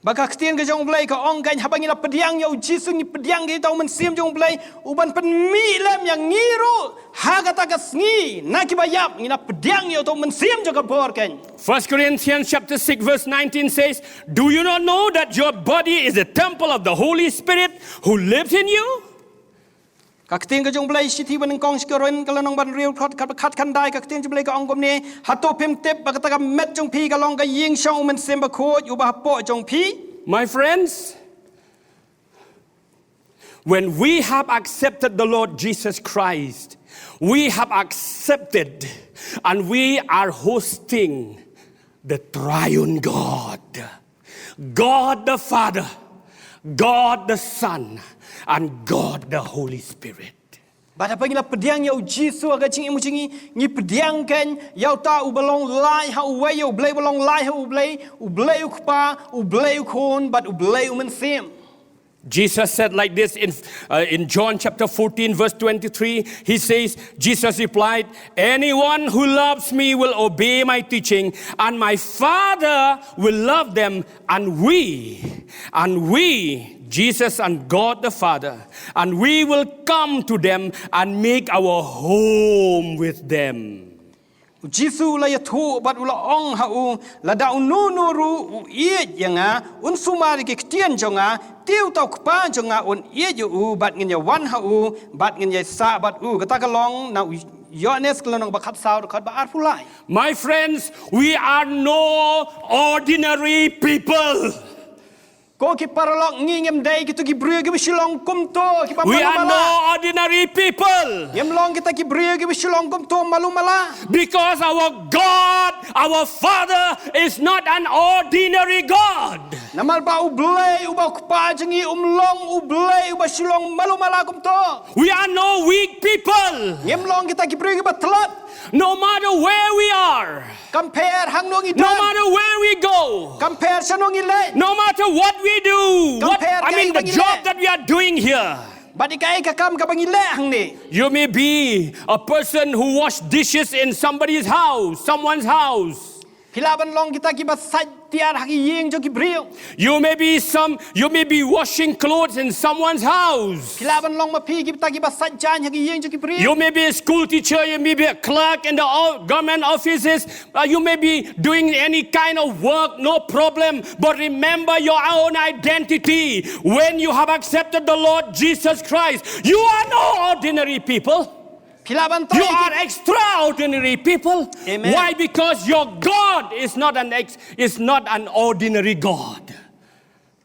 Ba ka ktien ka jong u Blei ka ong keiñ, haba ngi la pdiang ïa u Jisu, ngi pdiang ïa uta u Mynsiem jong u Blei uban pynmih lem ïa ngi ruh ha kata ka sngi na kiba ïap, ngi la pdiang ïa uta u Mynsiem jong ka bor keiñ. First Corinthians chapter six verse nineteen says, Do you not know that your body is the temple of the Holy Spirit who lives in you? Ka ktien ka jong u Blei, shithi ba nyngkong sha ki Korinth ka lynnong ba hynriew, dkhot kaba khatkhyndai, ka ktien jong u Blei ka ong kumne, hato phim tip ba kata ka met jong phi ka long ka ïing shong u Mynsiem Bakhuid uba hapoh jong phi? My friends, when we have accepted the Lord Jesus Christ, we have accepted and we are hosting the triune God. God the Father, God the Son, and God the Holy Spirit. Bad haba ngi la pdiang ïa u Jisu ha ka jingim jong ngi, ngi pdiang keiñ ïa uta uba long lai ha uwei, ïa u Blei uba long lai ha u Blei, u Blei u Kpa, u Blei u Khun, bad u Blei u Mynsiem. Jesus said like this in, uh, in John chapter fourteen, verse twenty-three. He says, Jesus replied, Anyone who loves me will obey my teaching, and my Father will love them, and we, and we, Jesus and God the Father, and we will come to them and make our home with them. U Jisu u la ïathuh bad u la ong ha u, lada uno uno ruh u ïeit ïa nga, un sumar ïa ki ktien jong nga, te uta u Kpa jong nga un ïeit ïa u, bad ngin ïa wan ha u, bad ngin ïa sah bad u. Kata ka long na u Ïoannis ka lynnong ba khatsaw, dkhot ba arphew lai. My friends, we are no ordinary people. Ko ki paralok, ngi ngim dei kito ki briew kiba shu long kumto, kiba malu mala. We are no ordinary people. Ngim long kita ki briew kiba shu long kumto malu mala. Because our God, our Father, is not an ordinary God. Namar ba u Blei uba u Kpa jong ngi um long u Blei uba shu long malu mala kumto. We are no weak people. Ngim long kita ki briew kiba tlot. No matter where we are, Kam pher hangno ngi no don. Matter where we go, Kam pher shano ngi leit. No matter what we do, Kam what, pher I mean, the kaei ba ngi job leh. That we are doing here. Bad ïa kaei ka kam kaba ngi leh hangne. You may be a person who wash dishes in somebody's house, someone's house. Phi lah ban long kita kiba sait tiar ha ki ïing jong ki briew. You may be some, you may be washing clothes in someone's house. Phi lah ban long ma phi kita kiba sait jaiñ ha ki ïing jong ki briew. You may be a school teacher, you may be a clerk in the o-, government offices, uh, you may be doing any kind of work, no problem. But remember your own identity. When you have accepted the Lord Jesus Christ, you are no ordinary people. Phi lah ban You trei. Are extraordinary people. Amen. Why? Because your God is not an ex-, is not an ordinary God.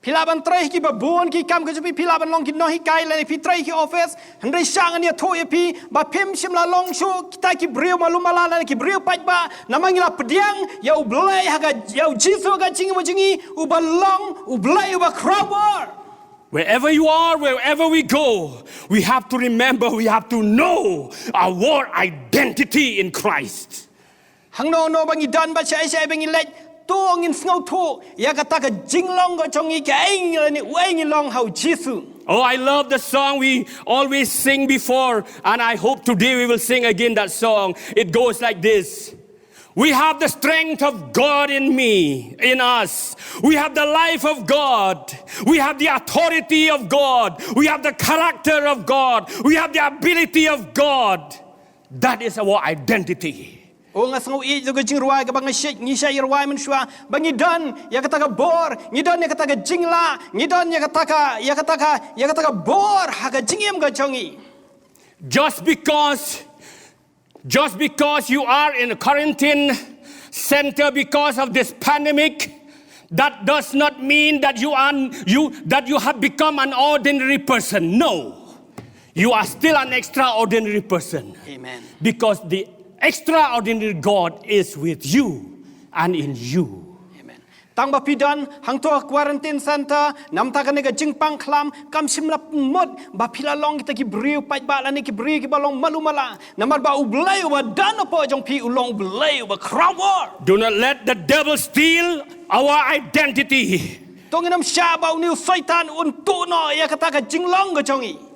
Phi lah ban trei kiba bun ki kam ka jong phi, phi lah ban long ki nonghikai lane phi trei ki office. Hynrei sha ngan ïathuh ïa phi ba phim shym la long shuh kita ki briew malu mala lane ki briew paidbah. Namar ngi la pdiang ïa u Blei ha ka, ïa u Jisu ha ka jingim jong ngi, uba long u Blei uba khrawbor. Wherever you are, wherever we go, we have to remember, we have to know our identity in Christ. Hangno hangno ba ngi don bad shaei shaei ba ngi leit, to ngin sngewthuh ïa kata ka jinglong ka jong ngi, kaei ngi lane uei ngi long ha u Jisu. Oh, I love the song we always sing before, and I hope today we will sing again that song. It goes like this. We have the strength of God in me, in us. We have the life of God. We have the authority of God. We have the character of God. We have the ability of God. That is our identity. O, nga sngew ïeit ïa ka jingrwai kaba nga shait, ngi shait rwai mynshuwa ba ngi don ïa kata ka bor, ngi don ïa kata ka jinglah, ngi don ïa kata ka, ïa kata ka, ïa kata ka bor ha ka jingim ka jong ngi. Just because, just because you are in a quarantine center because of this pandemic, that does not mean that you are, you, that you have become an ordinary person. No. You are still an extraordinary person. Amen. Because the extraordinary God is with you and in you. Amen. Tang ba phi don hangto ha quarantine center, namar kane ka jingpang khlam, kam shym la mut ba phi la long kita ki briew paidbah lane ki briew kiba long malu mala. Namar ba U Blei uba don hapoh jong phi u long U Blei uba khrawbor. Do not let the devil steal our identity. To ngin ym shah ba une u Soitan un tuh noh ïa kata ka jinglong ka jong ngi.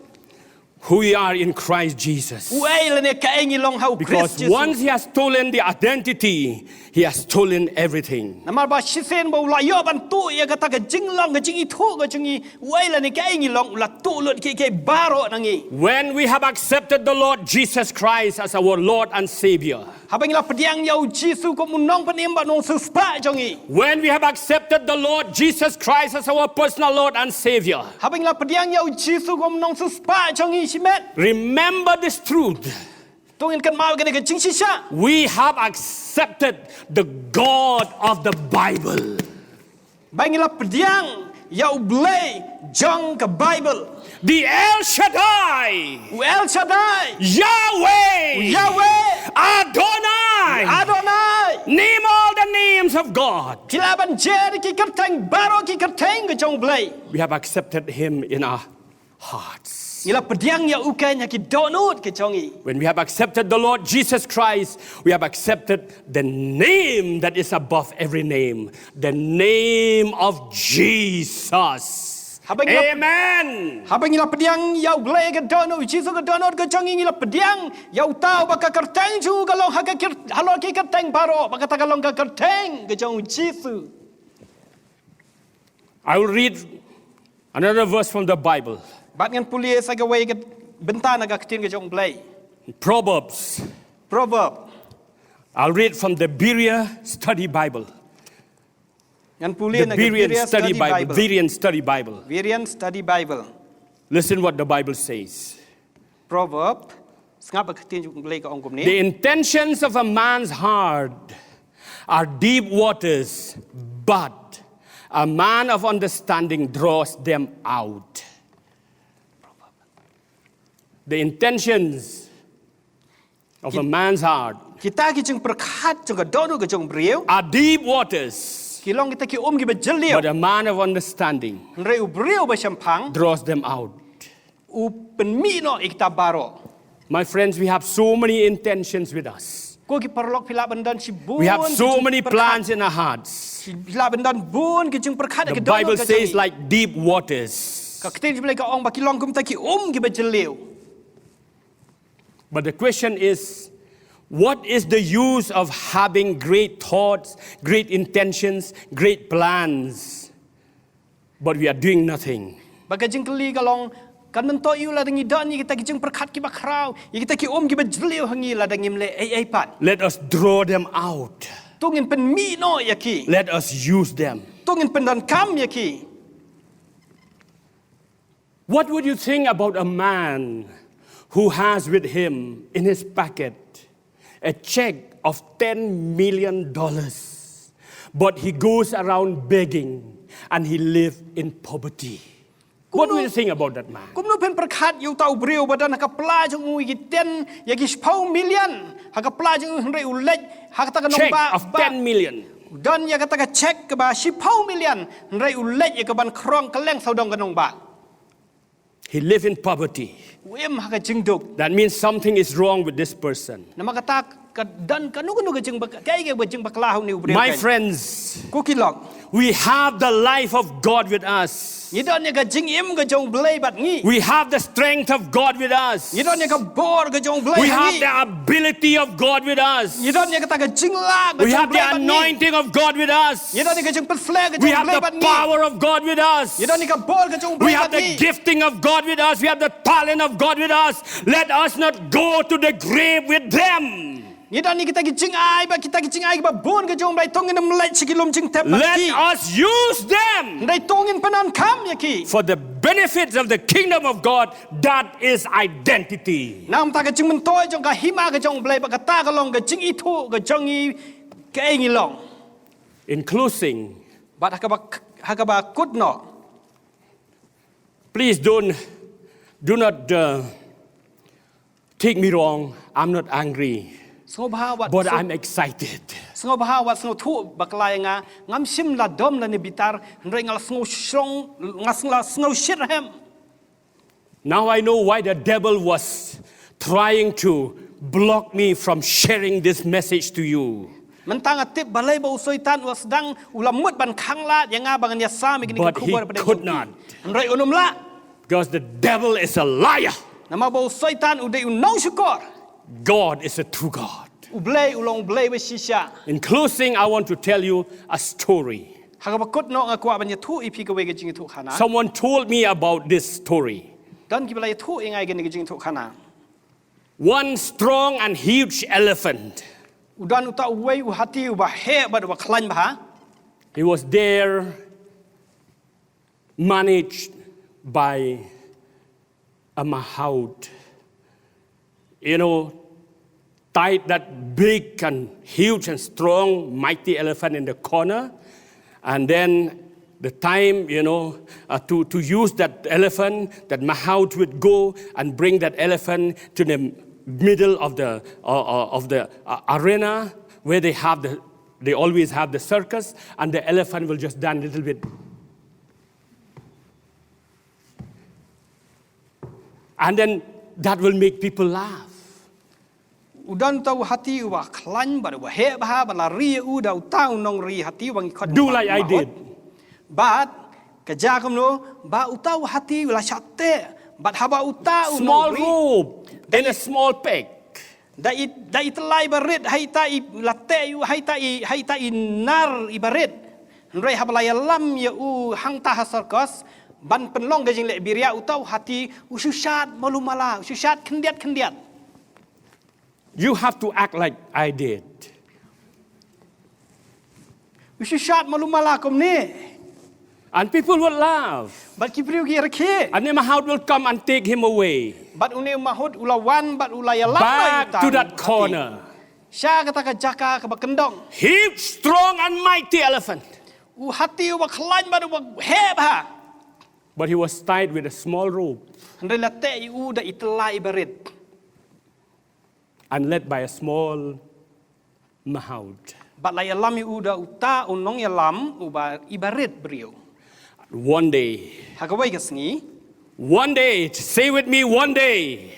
Who we are in Christ Jesus. Uei lane kaei ngi long ha U Khrist Jisu. Because once he has stolen the identity, he has stolen everything. Namar ba shisien ba u la ïoh ban tuh ïa kata ka jinglong ka jingithuh ka jong ngi, uei lane kaei ngi long u la tuh lut kiei kiei baroh na ngi. When we have accepted the Lord Jesus Christ as our Lord and Savior, haba ngi la pdiang ïa U Jisu kum u nongpynim bad nongsiewspah jong ngi. When we have accepted the Lord Jesus Christ as our personal Lord and Savior, haba ngi la pdiang ïa U Jisu kum u nongsiewspah jong ngi shimet. Remember this truth. To ngin kynmaw kane ka jingshisha. We have accepted the God of the Bible. Ba ngi la pdiang ïa U Blei jong ka Bible. The El Shaddai. U El Shaddai. Yahweh. Yahweh. Adonai. Adonai. Name all the names of God. Phi lah ban jer ki kyrteng baroh ki kyrteng ka jong U Blei. We have accepted him in our hearts. Ngi la pdiang ïa u keiñ ha ki dohnud ka jong ngi. When we have accepted the Lord Jesus Christ, we have accepted the name that is above every name, the name of Jesus. Haba ngi la, amen, haba ngi la pdiang ïa U Blei ka dohnud, Jisu ka dohnud ka jong ngi, ngi la pdiang ïa uta uba ka kyrteng jong u ka long ha ka kyr-, halor ki kyrteng baroh, ba kata ka long ka kyrteng ka jong u Jisu. I will read another verse from the Bible. Bad ngan pule sa kawei ka bynta na ka ktien ka jong U Blei. Proverbs. Proverb. I'll read from the Berea Study Bible. Ngan pule na ka Berean Study Bible. Berean Study Bible. Berean Study Bible. Listen what the Bible says. Proverb, sngap ba ka ktien jong U Blei ka ong kumne. The intentions of a man's heart are deep waters, but a man of understanding draws them out. The intentions of a man's heart, kita ki jingpyrkhat jong ka dohnud ka jong u briew, are deep waters, ki long kita ki um kiba jylliew. But a man of understanding, hynrei u briew ba shemphang, draws them out. U pynmih noh ïa kita baroh. My friends, we have so many intentions with us. Ko ki paralok, phi lah ban don shibun, we have so many plans in our hearts. Phi lah ban don bun ki jingpyrkhat ha ka dohnud ka jong ngi. The Bible says, like deep waters. Ka ktien jong U Blei ka ong ba ki long kum kita ki um kiba jylliew. But the question is, what is the use of having great thoughts, great intentions, great plans, but we are doing nothing? Bad ka jingkylli ka long, kan myntoi aïu lada ngi don ïa kita ki jingpyrkhat kiba khraw, ïa kita ki um kiba jylliew ha ngi lada ngim leh ei ei pat. Let us draw them out. To ngin pynmih noh ïa ki. Let us use them. To ngin pyndonkam ïa ki. What would you think about a man who has with him in his pocket a check of ten million dollars, but he goes around begging and he live in poverty? What do you think about that man? Kumno phin pyrkhat ïa uta u briew ba don ha ka pla jong u ïa ki ten, ïa ki shiphew million ha ka pla jong u, hynrei u leit ha kata ka nongbah, check of ten million. Don ïa kata ka check kaba shiphew million, hynrei u leit ïa ka ban khrong kylleng sawdong ka nongbah. He live in poverty. U im ha ka jingduk. That means something is wrong with this person. Namar kata Ka don kano kano ka jingbak-, kaei kaba jingbakla ha une u briew. My friends, ko ki lok, we have the life of God with us. Ngi don ïa ka jingim ka jong U Blei bad ngi. We have the strength of God with us. Ngi don ïa ka bor ka jong U Blei ha ngi. We have the ability of God with us. Ngi don ïa kata ka jinglah ka jong U Blei bad ngi. We have the anointing of God with us. Ngi don ïa ka jingpyllait ka jong U Blei bad ngi. We have the power of God with us. Ngi don ïa ka bor ka jong U Blei bad ngi. We have the gifting of God with us. We have the talent of God with us. Let us not go to the grave with them. Ngi don ïa kita ki jingai bad kita ki jingai kiba bun ka jong U Blei, to ngin ym leit sha ki lum jingtep bad ki. Let us use them. Hynrei to ngin pyndonkam ïa ki for the benefits of the kingdom of God, that is identity. Namar kata ka jingmyntoi jong ka hima ka jong U Blei bad kata ka long ka jingithuh ka jong ngi kaei ngi long. In closing, bad ha kaba, ha kaba kut noh. Please don't, do not, uh, take me wrong. I'm not angry. Sngewbha wat, but I'm excited. Sngewbha wat sngewthuh bakla ïa nga, ngam shym la dom lane bitar, hynrei nga la sngewshrong, nga sng-, la sngewshitrhem. Now I know why the devil was trying to block me from sharing this message to you. Mynta nga tip balei ba u Soitan u la sdang u la mut ban khanglad ïa nga ba ngan ïasam ïa kine ki khubor. But he could not. Hynrei un ym lah. Because the devil is a liar. Namar ba u Soitan u dei u nongshukor. God is a true God. U Blei u long U Blei ba shisha. In closing, I want to tell you a story. Ha kaba kut noh nga kwah ban ïathuh ïa phi kawei ka jingïathuh khana. Someone told me about this story. Don kiba la ïathuh ïa nga ïa kane ka jingïathuh khana. One strong and huge elephant. U don uta uwei u hati uba heh bad uba khlaiñ bha. He was there, managed by a mahout. You know, tied that big and huge and strong, mighty elephant in the corner. And then the time, you know, uh, to, to use that elephant, that mahout would go and bring that elephant to the middle of the, uh, uh, of the, uh, arena where they have the, they always have the circus, and the elephant will just dance a little bit. And then that will make people laugh. U don uta u hati uba khlaiñ bad uba heh bha, bad la ri ïa u da uta u nongri hati uba ngi khot. Do like I did. Bad ka jia kumno ba uta u hati u la shah teh bad haba uta u nongri. Small rope and a small peg. Da i, da i tyllai barit, ha ita i la teh ïa u, ha ita i, ha ita i nar i barit. Hynrei haba la ïalam ïa u hangta ha circus ban pynlong ka jingleh biria, uta u hati u shu shad malu mala, u shu shad khyndiat khyndiat. You have to act like I did. U shu shad malu mala kumne. And people will laugh. Bad ki briew ki rakhe. And the mahout will come and take him away. Bad une u mahout u la wan bad u la ïalam back to that corner. Sha kata ka jaka kaba kyndong. Huge, strong and mighty elephant. U hati uba khlaiñ bad uba heh bha. But he was tied with a small rope. Hynrei la teh ïa u da i tyllai barit. And led by a small mahout. Bad la ïalam ïa u da uta u nongïalam uba i barit briew. One day. Ha kawei ka sngi. One day, say with me, one day.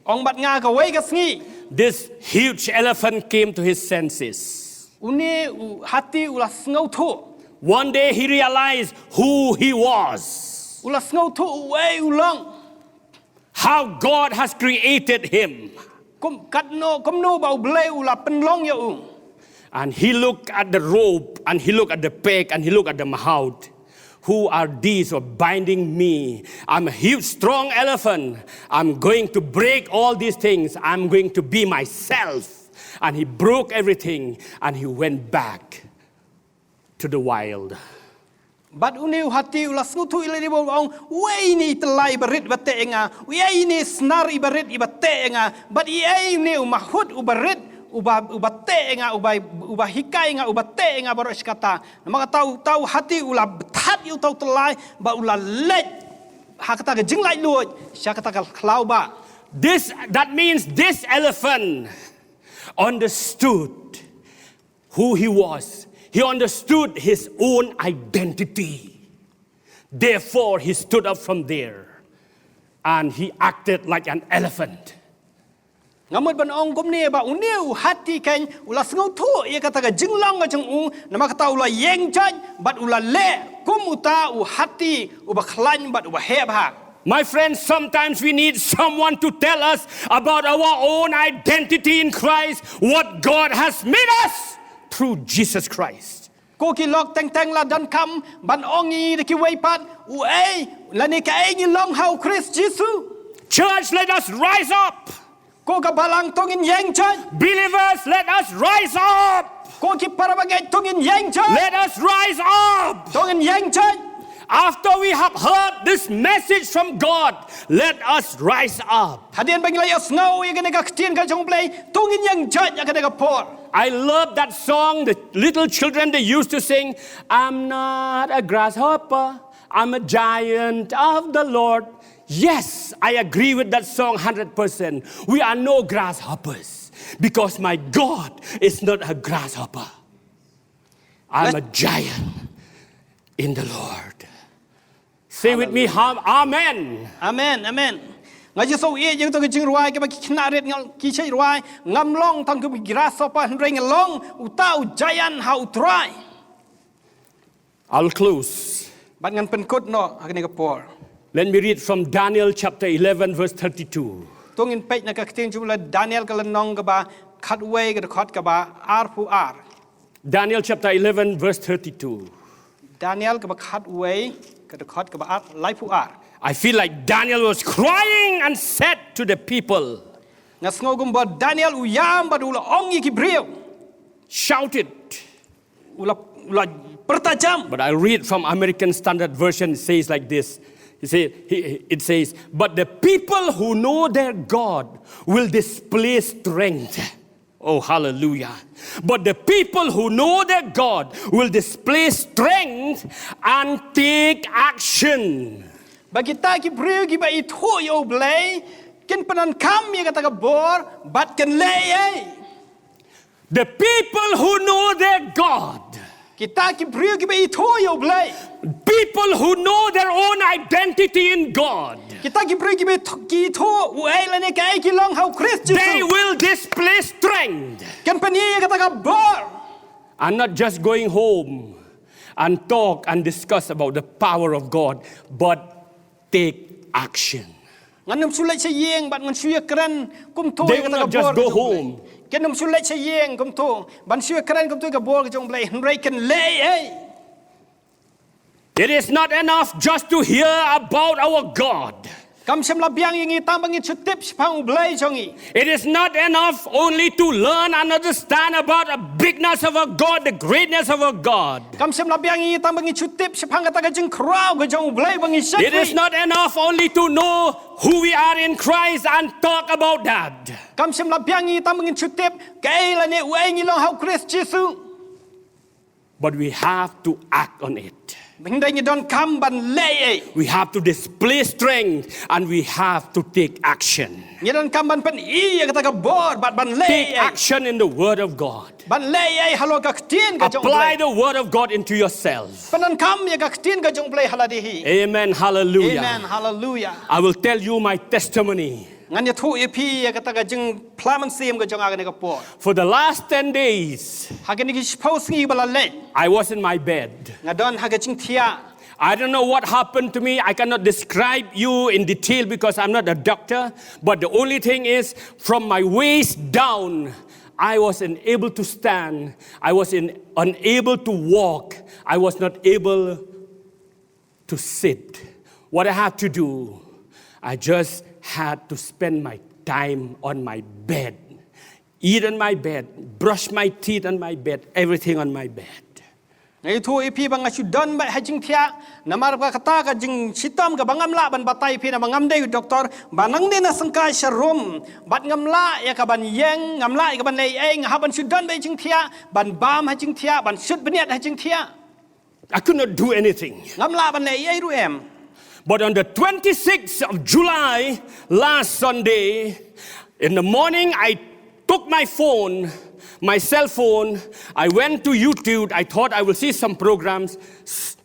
Ong bad nga, kawei ka sngi. This huge elephant came to his senses. Une u hati u la sngewthuh. One day he realized who he was. U la sngewthuh uei u long. How God has created him. Kum, katno, kumno ba U Blei u la pynlong ïa u. And he looked at the rope, and he looked at the peg, and he looked at the mahout. Who are these who are binding me? I'm a huge, strong elephant. I'm going to break all these things. I'm going to be myself. And he broke everything, and he went back to the wild. Bad une u hati u la sngewthuh ïa lade ba ong, uei une i tyllai barit ba teh ïa nga, uei une i snar i barit iba teh ïa nga, bad uei une u mahout u barit uba, uba teh ïa nga, uba, uba hikai ïa nga, uba teh ïa nga baroh shi katta. Namar kata uta u hati u la bthat ïa uta u tyllai bad u la leit ha kata ka jinglaitluid sha kata ka khlaw bah. This, that means this elephant understood who he was. He understood his own identity. Therefore, he stood up from there and he acted like an elephant. Nga mut ban ong kumne ba une u hati keiñ u la sngewthuh ïa kata ka jinglong ka jong u, namar kata u la ïeng jait bad u la leh kum uta u hati uba khlaiñ bad uba heh bha. My friends, sometimes we need someone to tell us about our own identity in Christ, what God has made us through Jesus Christ. Ko ki lok teng teng la donkam ban ong ïa ngi da kiwei pat uei lane kaei ngi long ha u Khrist Jisu. Church, let us rise up. Ko ka balang, to ngin ïeng jait. Believers, let us rise up. Ko ki parabangeit, to ngin ïeng jait. Let us rise up. To ngin ïeng jait. After we have heard this message from God, let us rise up. Hadien ba ngi la ïohsngew ïa kane ka ktien ka jong U Blei, to ngin ïeng jait ïa kane ka por. I love that song, the little children they used to sing, "I'm not a grasshopper, I'm a giant of the Lord." Yes, I agree with that song hundred percent. We are no grasshoppers because my God is not a grasshopper. I'm a giant in the Lord. Say with me, ham-, amen. Amen, amen. Nga ju sngewthuh ïa kito ki jingrwai kiba ki khynnah rit ngal ki shait rwai, ngam long tang kum grasshopper hynrei nga long uta u giant ha U Trai. I'll close. Bad ngan pynkut noh ha kane ka por. Let me read from Daniel chapter eleven, verse thirty-two. To ngin peit na ka ktien jong U Blei, Daniel ka lynnong kaba khatwei, ka dkhot kaba arphew ar. Daniel chapter eleven, verse thirty-two. Daniel kaba khatwei, ka dkhot kaba ar, laiphew ar. I feel like Daniel was crying and said to the people, Nga sngew kumba Daniel u ïam bad u la ong ïa ki briew. Shout it. U la, u la pyrta jam. But I read from American Standard Version, it says like this. It say, he, it says, "But the people who know their God will display strength." Oh, hallelujah. "But the people who know their God will display strength and take action." Ba kita ki briew kiba ithuh ïa U Blei kin pyndonkam ïa kata ka bor bad kin leh ei. The people who know their God. Kita ki briew kiba ithuh ïa U Blei. People who know their own identity in God. Kita ki briew kiba ithuh, ki ithuh uei lane kaei ki long ha U Khrist Jisu. They will display strength. Kin pynïaid ïa kata ka bor. I'm not just going home and talk and discuss about the power of God, but take action. Ngan ym shu leit sha ïing bad ngan shu ïakren kumto ïa kata ka bor ka jong U Blei. They will not just go home. Kin ym shu leit sha ïing kumto ban shu ïakren kumto ïa ka bor ka jong U Blei, hynrei kin leh ei. It is not enough just to hear about our God. Kam shym la biang ïa ngi tang ba ngin shu tip shaphang U Blei jong ngi. It is not enough only to learn and understand about the bigness of our God, the greatness of our God. Kam shym la biang ïa ngi tang ba ngin shu tip shaphang kata ka jingkhraw ka jong U Blei ba ngi shakri. It is not enough only to know who we are in Christ and talk about that. Kam shym la biang ïa ngi tang ba ngin shu tip kaei lane uei ngi long ha U Khrist Jisu. But we have to act on it. Hynrei ngi donkam ban leh ei. We have to display strength and we have to take action. Ngi donkam ban pyni ïa kata ka bor bad ban leh ei. Take action in the word of God. Ban leh ei halor ka ktien ka jong U Blei. Apply the word of God into yourself. Pyndonkam ïa ka ktien ka jong U Blei ha lade hi. Amen. Hallelujah. Amen. Hallelujah. I will tell you my testimony. Ngan ïathuh ïa phi ïa kata ka jingphla mynsiem ka jong nga ha kane ka por. For the last ten days, ha kine ki shiphew sngi ba la leit, I was in my bed. Nga don ha ka jingthiah. I don't know what happened to me. I cannot describe you in detail because I'm not a doctor. But the only thing is, from my waist down, I was unable to stand. I was in, unable to walk. I was not able to sit. What I had to do, I just had to spend my time on my bed, eat on my bed, brush my teeth on my bed, everything on my bed. Nga ïathuh ïa phi ba nga shu don beit ha jingthiah, namar ba kata ka jingshitom kaba ngam lah ban batai ïa phi namar ngam dei u doktor, ba nangne na sngewsih sha rum, bad ngam lah ïa ka ban ïeng, ngam lah ïa ka ban leh ei, nga hap ban shu don beit ha jingthiah, ban bam ha jingthiah, ban shut bniat ha jingthiah. I could not do anything. Ngam lah ban leh ei ruh em. But on the twenty-sixth of July, last Sunday, in the morning, I took my phone, my cell phone, I went to YouTube. I thought I will see some programs. S-,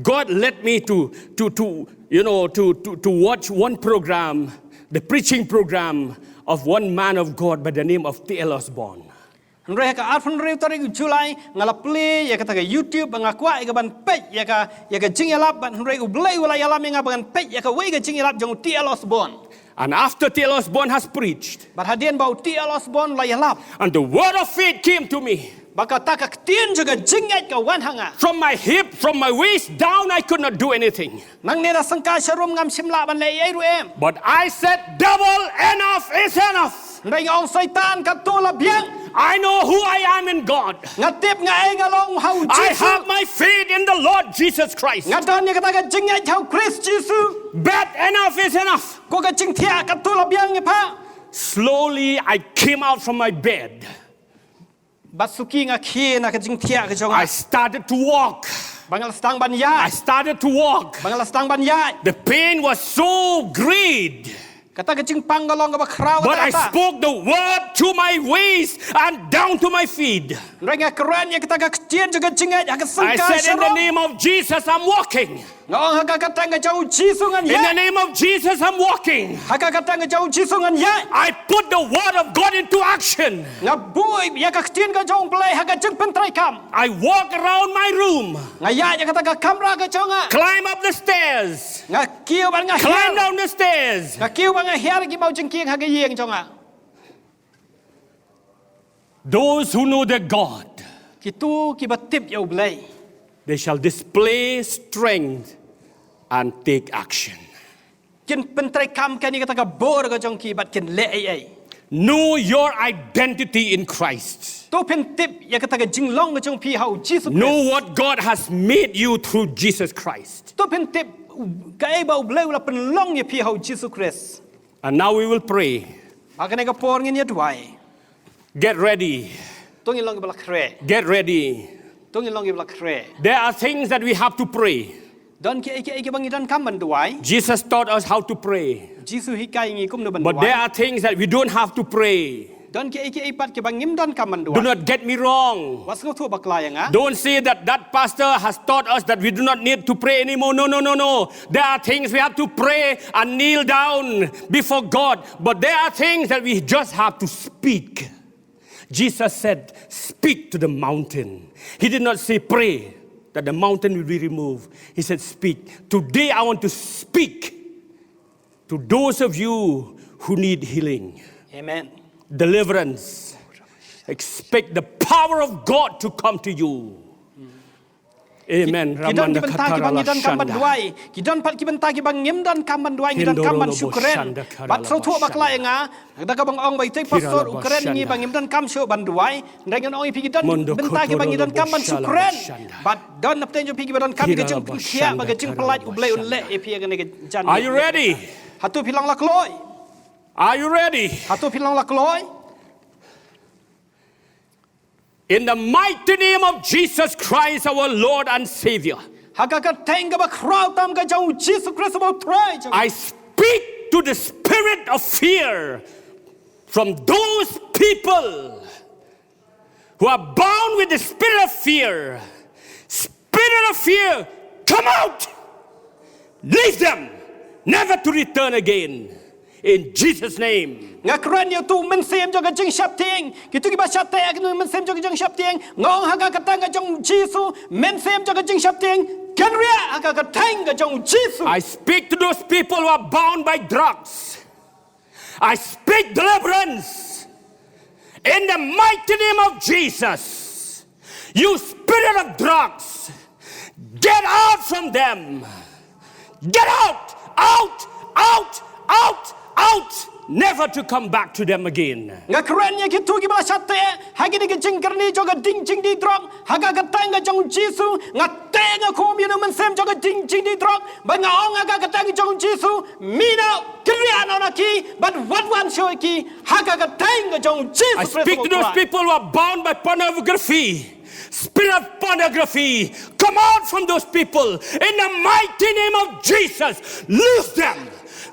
God led me to, to, to, you know, to, to, to watch one program, the preaching program of one man of God by the name of T L Osborn. Hynrei ha ka arphew hynriew tarik u July nga la plie ïa kata ka YouTube ba nga kwah ïa ka ban peit ïa ka, ïa ka jingïalap bad hynrei U Blei u la ïalam ïa nga ba ngan peit ïa kawei ka jingïalap jong u T L Osborn. And after T L Osborn has preached, Bad hadien ba u T L Osborn u la ïalap, and the word of faith came to me, ba kata ka ktien jong ka jingngeit ka wan ha nga. From my hip, from my waist down, I could not do anything. Nangne na sangkai sharum ngam shym lah ban leh ei ei ruh em. But I said, "Devil, enough is enough." Hynrei nga ong, Soitan, katto la biang. I know who I am in God. Nga tip nga ei nga long ha u Jisu. I have my faith in the Lord Jesus Christ. Nga don ïa kata ka jingngeit ha u Khrist Jisu. But enough is enough. Ko ka jingthiah katto la biang ïa pha. Slowly I came out from my bed. Bad suki nga khie na ka jingthiah ka jong nga. I started to walk. Ba nga la sdang ban ïaid. I started to walk. Ba nga la sdang ban ïaid. The pain was so great. Kata ka jingpang ka long kaba khraw. But I spoke the word to my waist and down to my feet. Hynrei nga kren ïa kata ka ktien jong ka jingngeit ha ka sangkai sharum. I said, "In the name of Jesus, I'm walking." Nga ong, ha ka kyrteng ka jong u Jisu ngan ïaid. In the name of Jesus, I'm walking. Ha ka kyrteng ka jong u Jisu ngan ïaid. I put the word of God into action. Nga buh ïa ka ktien ka jong U Blei ha ka jingpyntreikam. I walk around my room. Nga ïaid ïa kata ka kamra ka jong nga. Climb up the stairs. Nga kiew bad nga hiar. Climb down the stairs. Nga kiew bad nga hiar ki mawjingkieng ha ka ïing jong nga. Those who know their God, kito kiba tip ïa U Blei, they shall display strength and take action. Kin pyntreikam kane kata ka bor ka jong ki bad kin leh ei ei. Know your identity in Christ. To phin tip ïa kata ka jinglong ka jong phi ha u Jisu Khrist. Know what God has made you through Jesus Christ. To phin tip kaei ba U Blei u la pynlong ïa phi ha u Jisu Khrist. And now we will pray. Ha kane ka por ngin ïa duwai. Get ready. To ngin long kiba la khreh. Get ready. To ngin long kiba la khreh. There are things that we have to pray. Don kiei kiei kiba ngi donkam ban duwai. Jesus taught us how to pray. Jisu hikai ngi kumno ban duwai. But there are things that we don't have to pray. Don kiei kiei pat kiba ngim donkam ban duwai. Do not get me wrong. Wat sngewthuh bakla ïa nga. Don't say that that pastor has taught us that we do not need to pray anymore. No, no, no, no. There are things we have to pray and kneel down before God. But there are things that we just have to speak. Jesus said, "Speak to the mountain." He did not say, "Pray that the mountain will be removed." He said, "Speak." Today I want to speak to those of you who need healing, amen, deliverance. Expect the power of God to come to you. Amen. Ki don ki bynta kiba ngi donkam ban duwai. Ki don pat ki bynta kiba ngim donkam ban duwai, ngi donkam ban shu kren. Bad sngewthuh bakla ïa nga, da kaba nga ong ba ïa u pastor u kren ïa ngi ba ngim donkam shuh ban duwai. Hynrei ngan ong ïa phi, ki don bynta kiba ngi donkam ban shu kren. Bad don napdeng jong phi kiba donkam ïa ka jingpynkhiah bad ka jingpyllait, U Blei un leh ïa phi ha kane ka janmiet. Are you ready? Hato phi long la kloi? Are you ready? Hato phi long la kloi? In the mighty name of Jesus Christ, our Lord and Savior, ha ka kyrteng kaba khraw tam ka jong u Jisu Khrist uba u Trai jong ngi, I speak to the spirit of fear from those people who are bound with the spirit of fear. Spirit of fear, come out! Leave them, never to return again. In Jesus' name. Nga kren ïa uto u mynsiem jong ka jingsheptieng. Kito kiba shah teh ïa kane u mynsiem jong ka jingsheptieng. Nga ong ha ka kyrteng ka jong u Jisu, mynsiem jong ka jingsheptieng, kynriah ha ka kyrteng ka jong u Jisu. I speak to those people who are bound by drugs. I speak deliverance in the mighty name of Jesus. You spirit of drugs, get out from them. Get out, out, out, out, out. Never to come back to them again. Nga kren ïa kito kiba la shah teh ha kine ki jingkyrni jong ka ding jingdie drok, ha ka kyrteng ka jong u Jisu. Nga teh, nga khum ïa u mynsiem jong ka ding jingdie drok. Bad nga ong ha ka kyrteng jong u Jisu, mih noh, kynriah noh na ki, bad wat wan shuh ïa ki ha ka kyrteng ka jong u Jisu Khrist. I speak to those people who are bound by pornography. Spirit of pornography, come out from those people in the mighty name of Jesus. Loose them.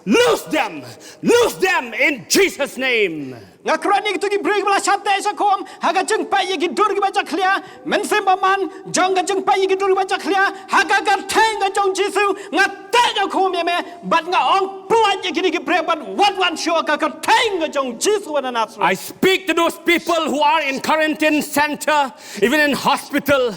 Loose them. Loose them in Jesus' name. Nga kren ïa kito ki briew kiba la shah teh shah khum ha ka jingpeit ïa ki dur kiba jakhlia, mynsiem bymman jong ka jingpeit ïa ki dur kiba jakhlia, ha ka kyrteng ka jong Jisu nga teh shah khum ïa me, bad nga ong, pynlait ïa kine ki briew bad wat wan shuh ha ka kyrteng ka jong Jisu ba na Nasareth. I speak to those people who are in quarantine center, even in hospital,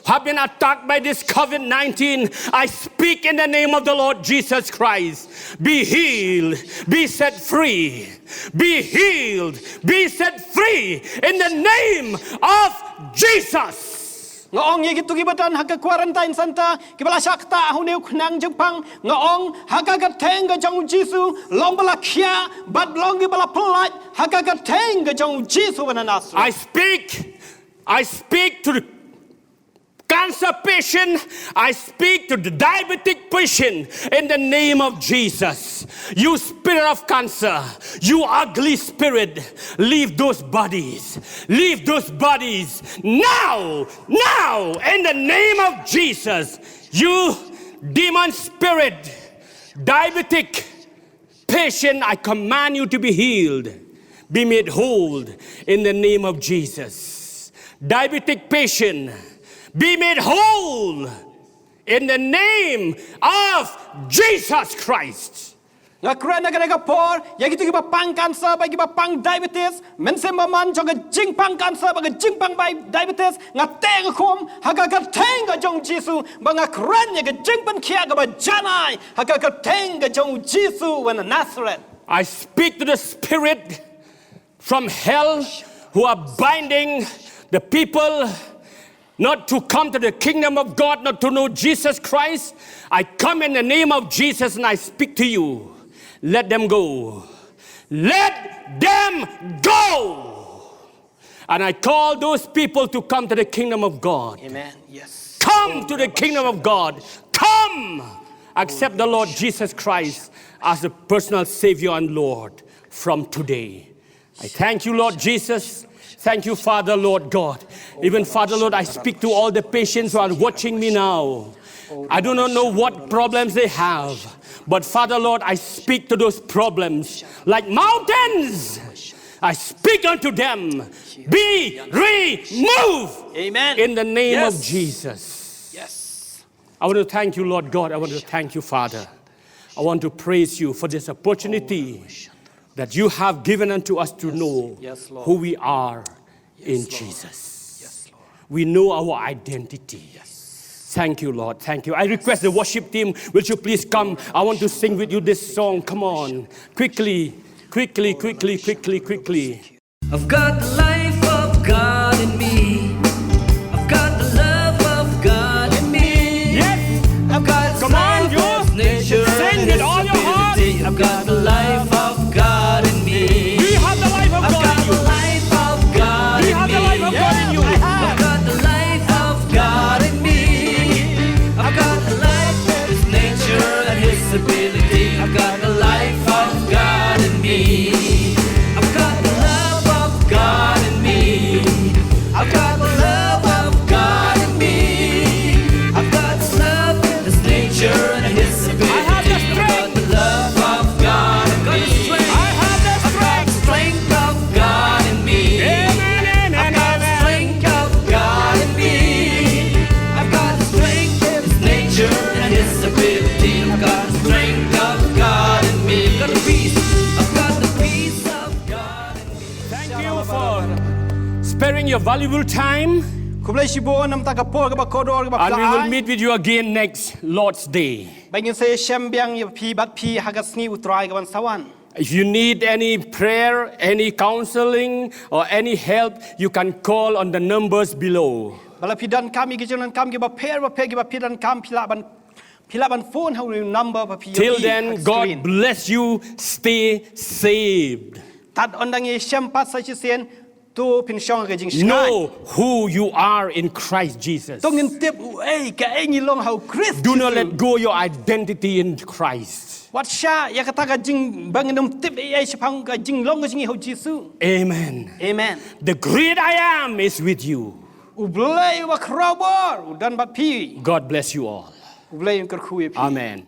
have been attacked by this COVID nineteen. I speak in the name of the Lord Jesus Christ. Be healed, be set free. Be healed, be set free in the name of Jesus. Nga ong ïa kito kiba don ha ka quarantine center, kiba la shah ktah ha une u khnang jingpang, nga ong ha ka kyrteng ka jong u Jisu, long ba la khiah bad long kiba la pynlait ha ka kyrteng ka jong u Jisu ba na Nasareth. I speak, I speak to the cancer patient, I speak to the diabetic patient in the name of Jesus. You spirit of cancer, you ugly spirit, leave those bodies. Leave those bodies now, now, in the name of Jesus. You demon spirit, diabetic patient, I command you to be healed. Be made whole in the name of Jesus. Diabetic patient, be made whole in the name of Jesus Christ. Nga kren ha kane ka por ïa kito kiba pang cancer bad kiba pang diabetes, mynsiem bymman jong ka jingpang cancer bad ka jingpang bai-, diabetes, nga teh khum ha ka kyrteng ka jong u Jisu, bad nga kren ïa ka jingpynkhiah kaba janai ha ka kyrteng ka jong u Jisu ba na Nasareth. I speak to the spirit from hell who are binding the people not to come to the kingdom of God, not to know Jesus Christ. I come in the name of Jesus and I speak to you. Let them go. Let them go. And I call those people to come to the kingdom of God. Amen. Yes. Come to the kingdom of God. Come. Accept the Lord Jesus Christ as the personal Savior and Lord from today. I thank you, Lord Jesus. Thank you, Father, Lord God. Even, Father, Lord, I speak to all the patients who are watching me now. I do not know what problems they have, but, Father, Lord, I speak to those problems like mountains. I speak unto them, be removed. Amen. In the name of Jesus. Yes. I want to thank you, Lord God. I want to thank you, Father. I want to praise you for this opportunity that you have given unto us to know who we are in Jesus. We know our identity. Thank you, Lord. Thank you. I request the worship team, will you please come? I want to sing with you this song. Come on. Quickly, quickly, quickly, quickly, quickly. I've got the life of God in me. I've got the love of God in me. Yes. I've got Come on, His nature and His ability. I've got the life of God in me. Do you have the life of God in you? I've got the life of God in me. Do you have the life of God in you? I have. I've got the life of God in me. I've got the life, His nature and His ability. I've got the life of God in me. I've got the love of God in me. I've got the love of God in me. I've got the love, His nature and His ability. I have the strength. I've got the love of God in me. I have the strength. I've got the strength of God in me. Amen and amen. I've got the strength of God in me. I've got the strength, His nature and His ability. I've got the strength of God in me. I've got the peace. I've got the peace of God in me. Thank you for sparing your valuable time. Khublei shibun namar ka por kaba kordor kaba phi la ai. And we will meet with you again next Lord's Day. Bad ngin sa ïashem biang ïa phi bad phi ha ka sngi U Trai kaban sa wan. If you need any prayer, any counseling, or any help, you can call on the numbers below. Bad lada phi donkam ïa ki jingdonkam kiba pher bapher kiba phi donkam, phi lah ban, phi lah ban phone ha u number ba phi ïohi ha screen. Till then, God bless you. Stay saved. Tad ynda ngi shem pat sa shisien, to phin shong ha ka jingshngaiñ. Know who you are in Christ Jesus. To ngin tip uei kaei ngi long ha u Khrist Jisu. Do not let go your identity in Christ. Wat shah ïa kata ka jing, ba ngin ym tip ei ei shaphang ka jinglong ka jong ngi ha u Jisu. Amen. Amen. The great I am is with you. U Blei uba khraw bor u don bad phi. God bless you all. U Blei un kyrkhu ïa phi. Amen.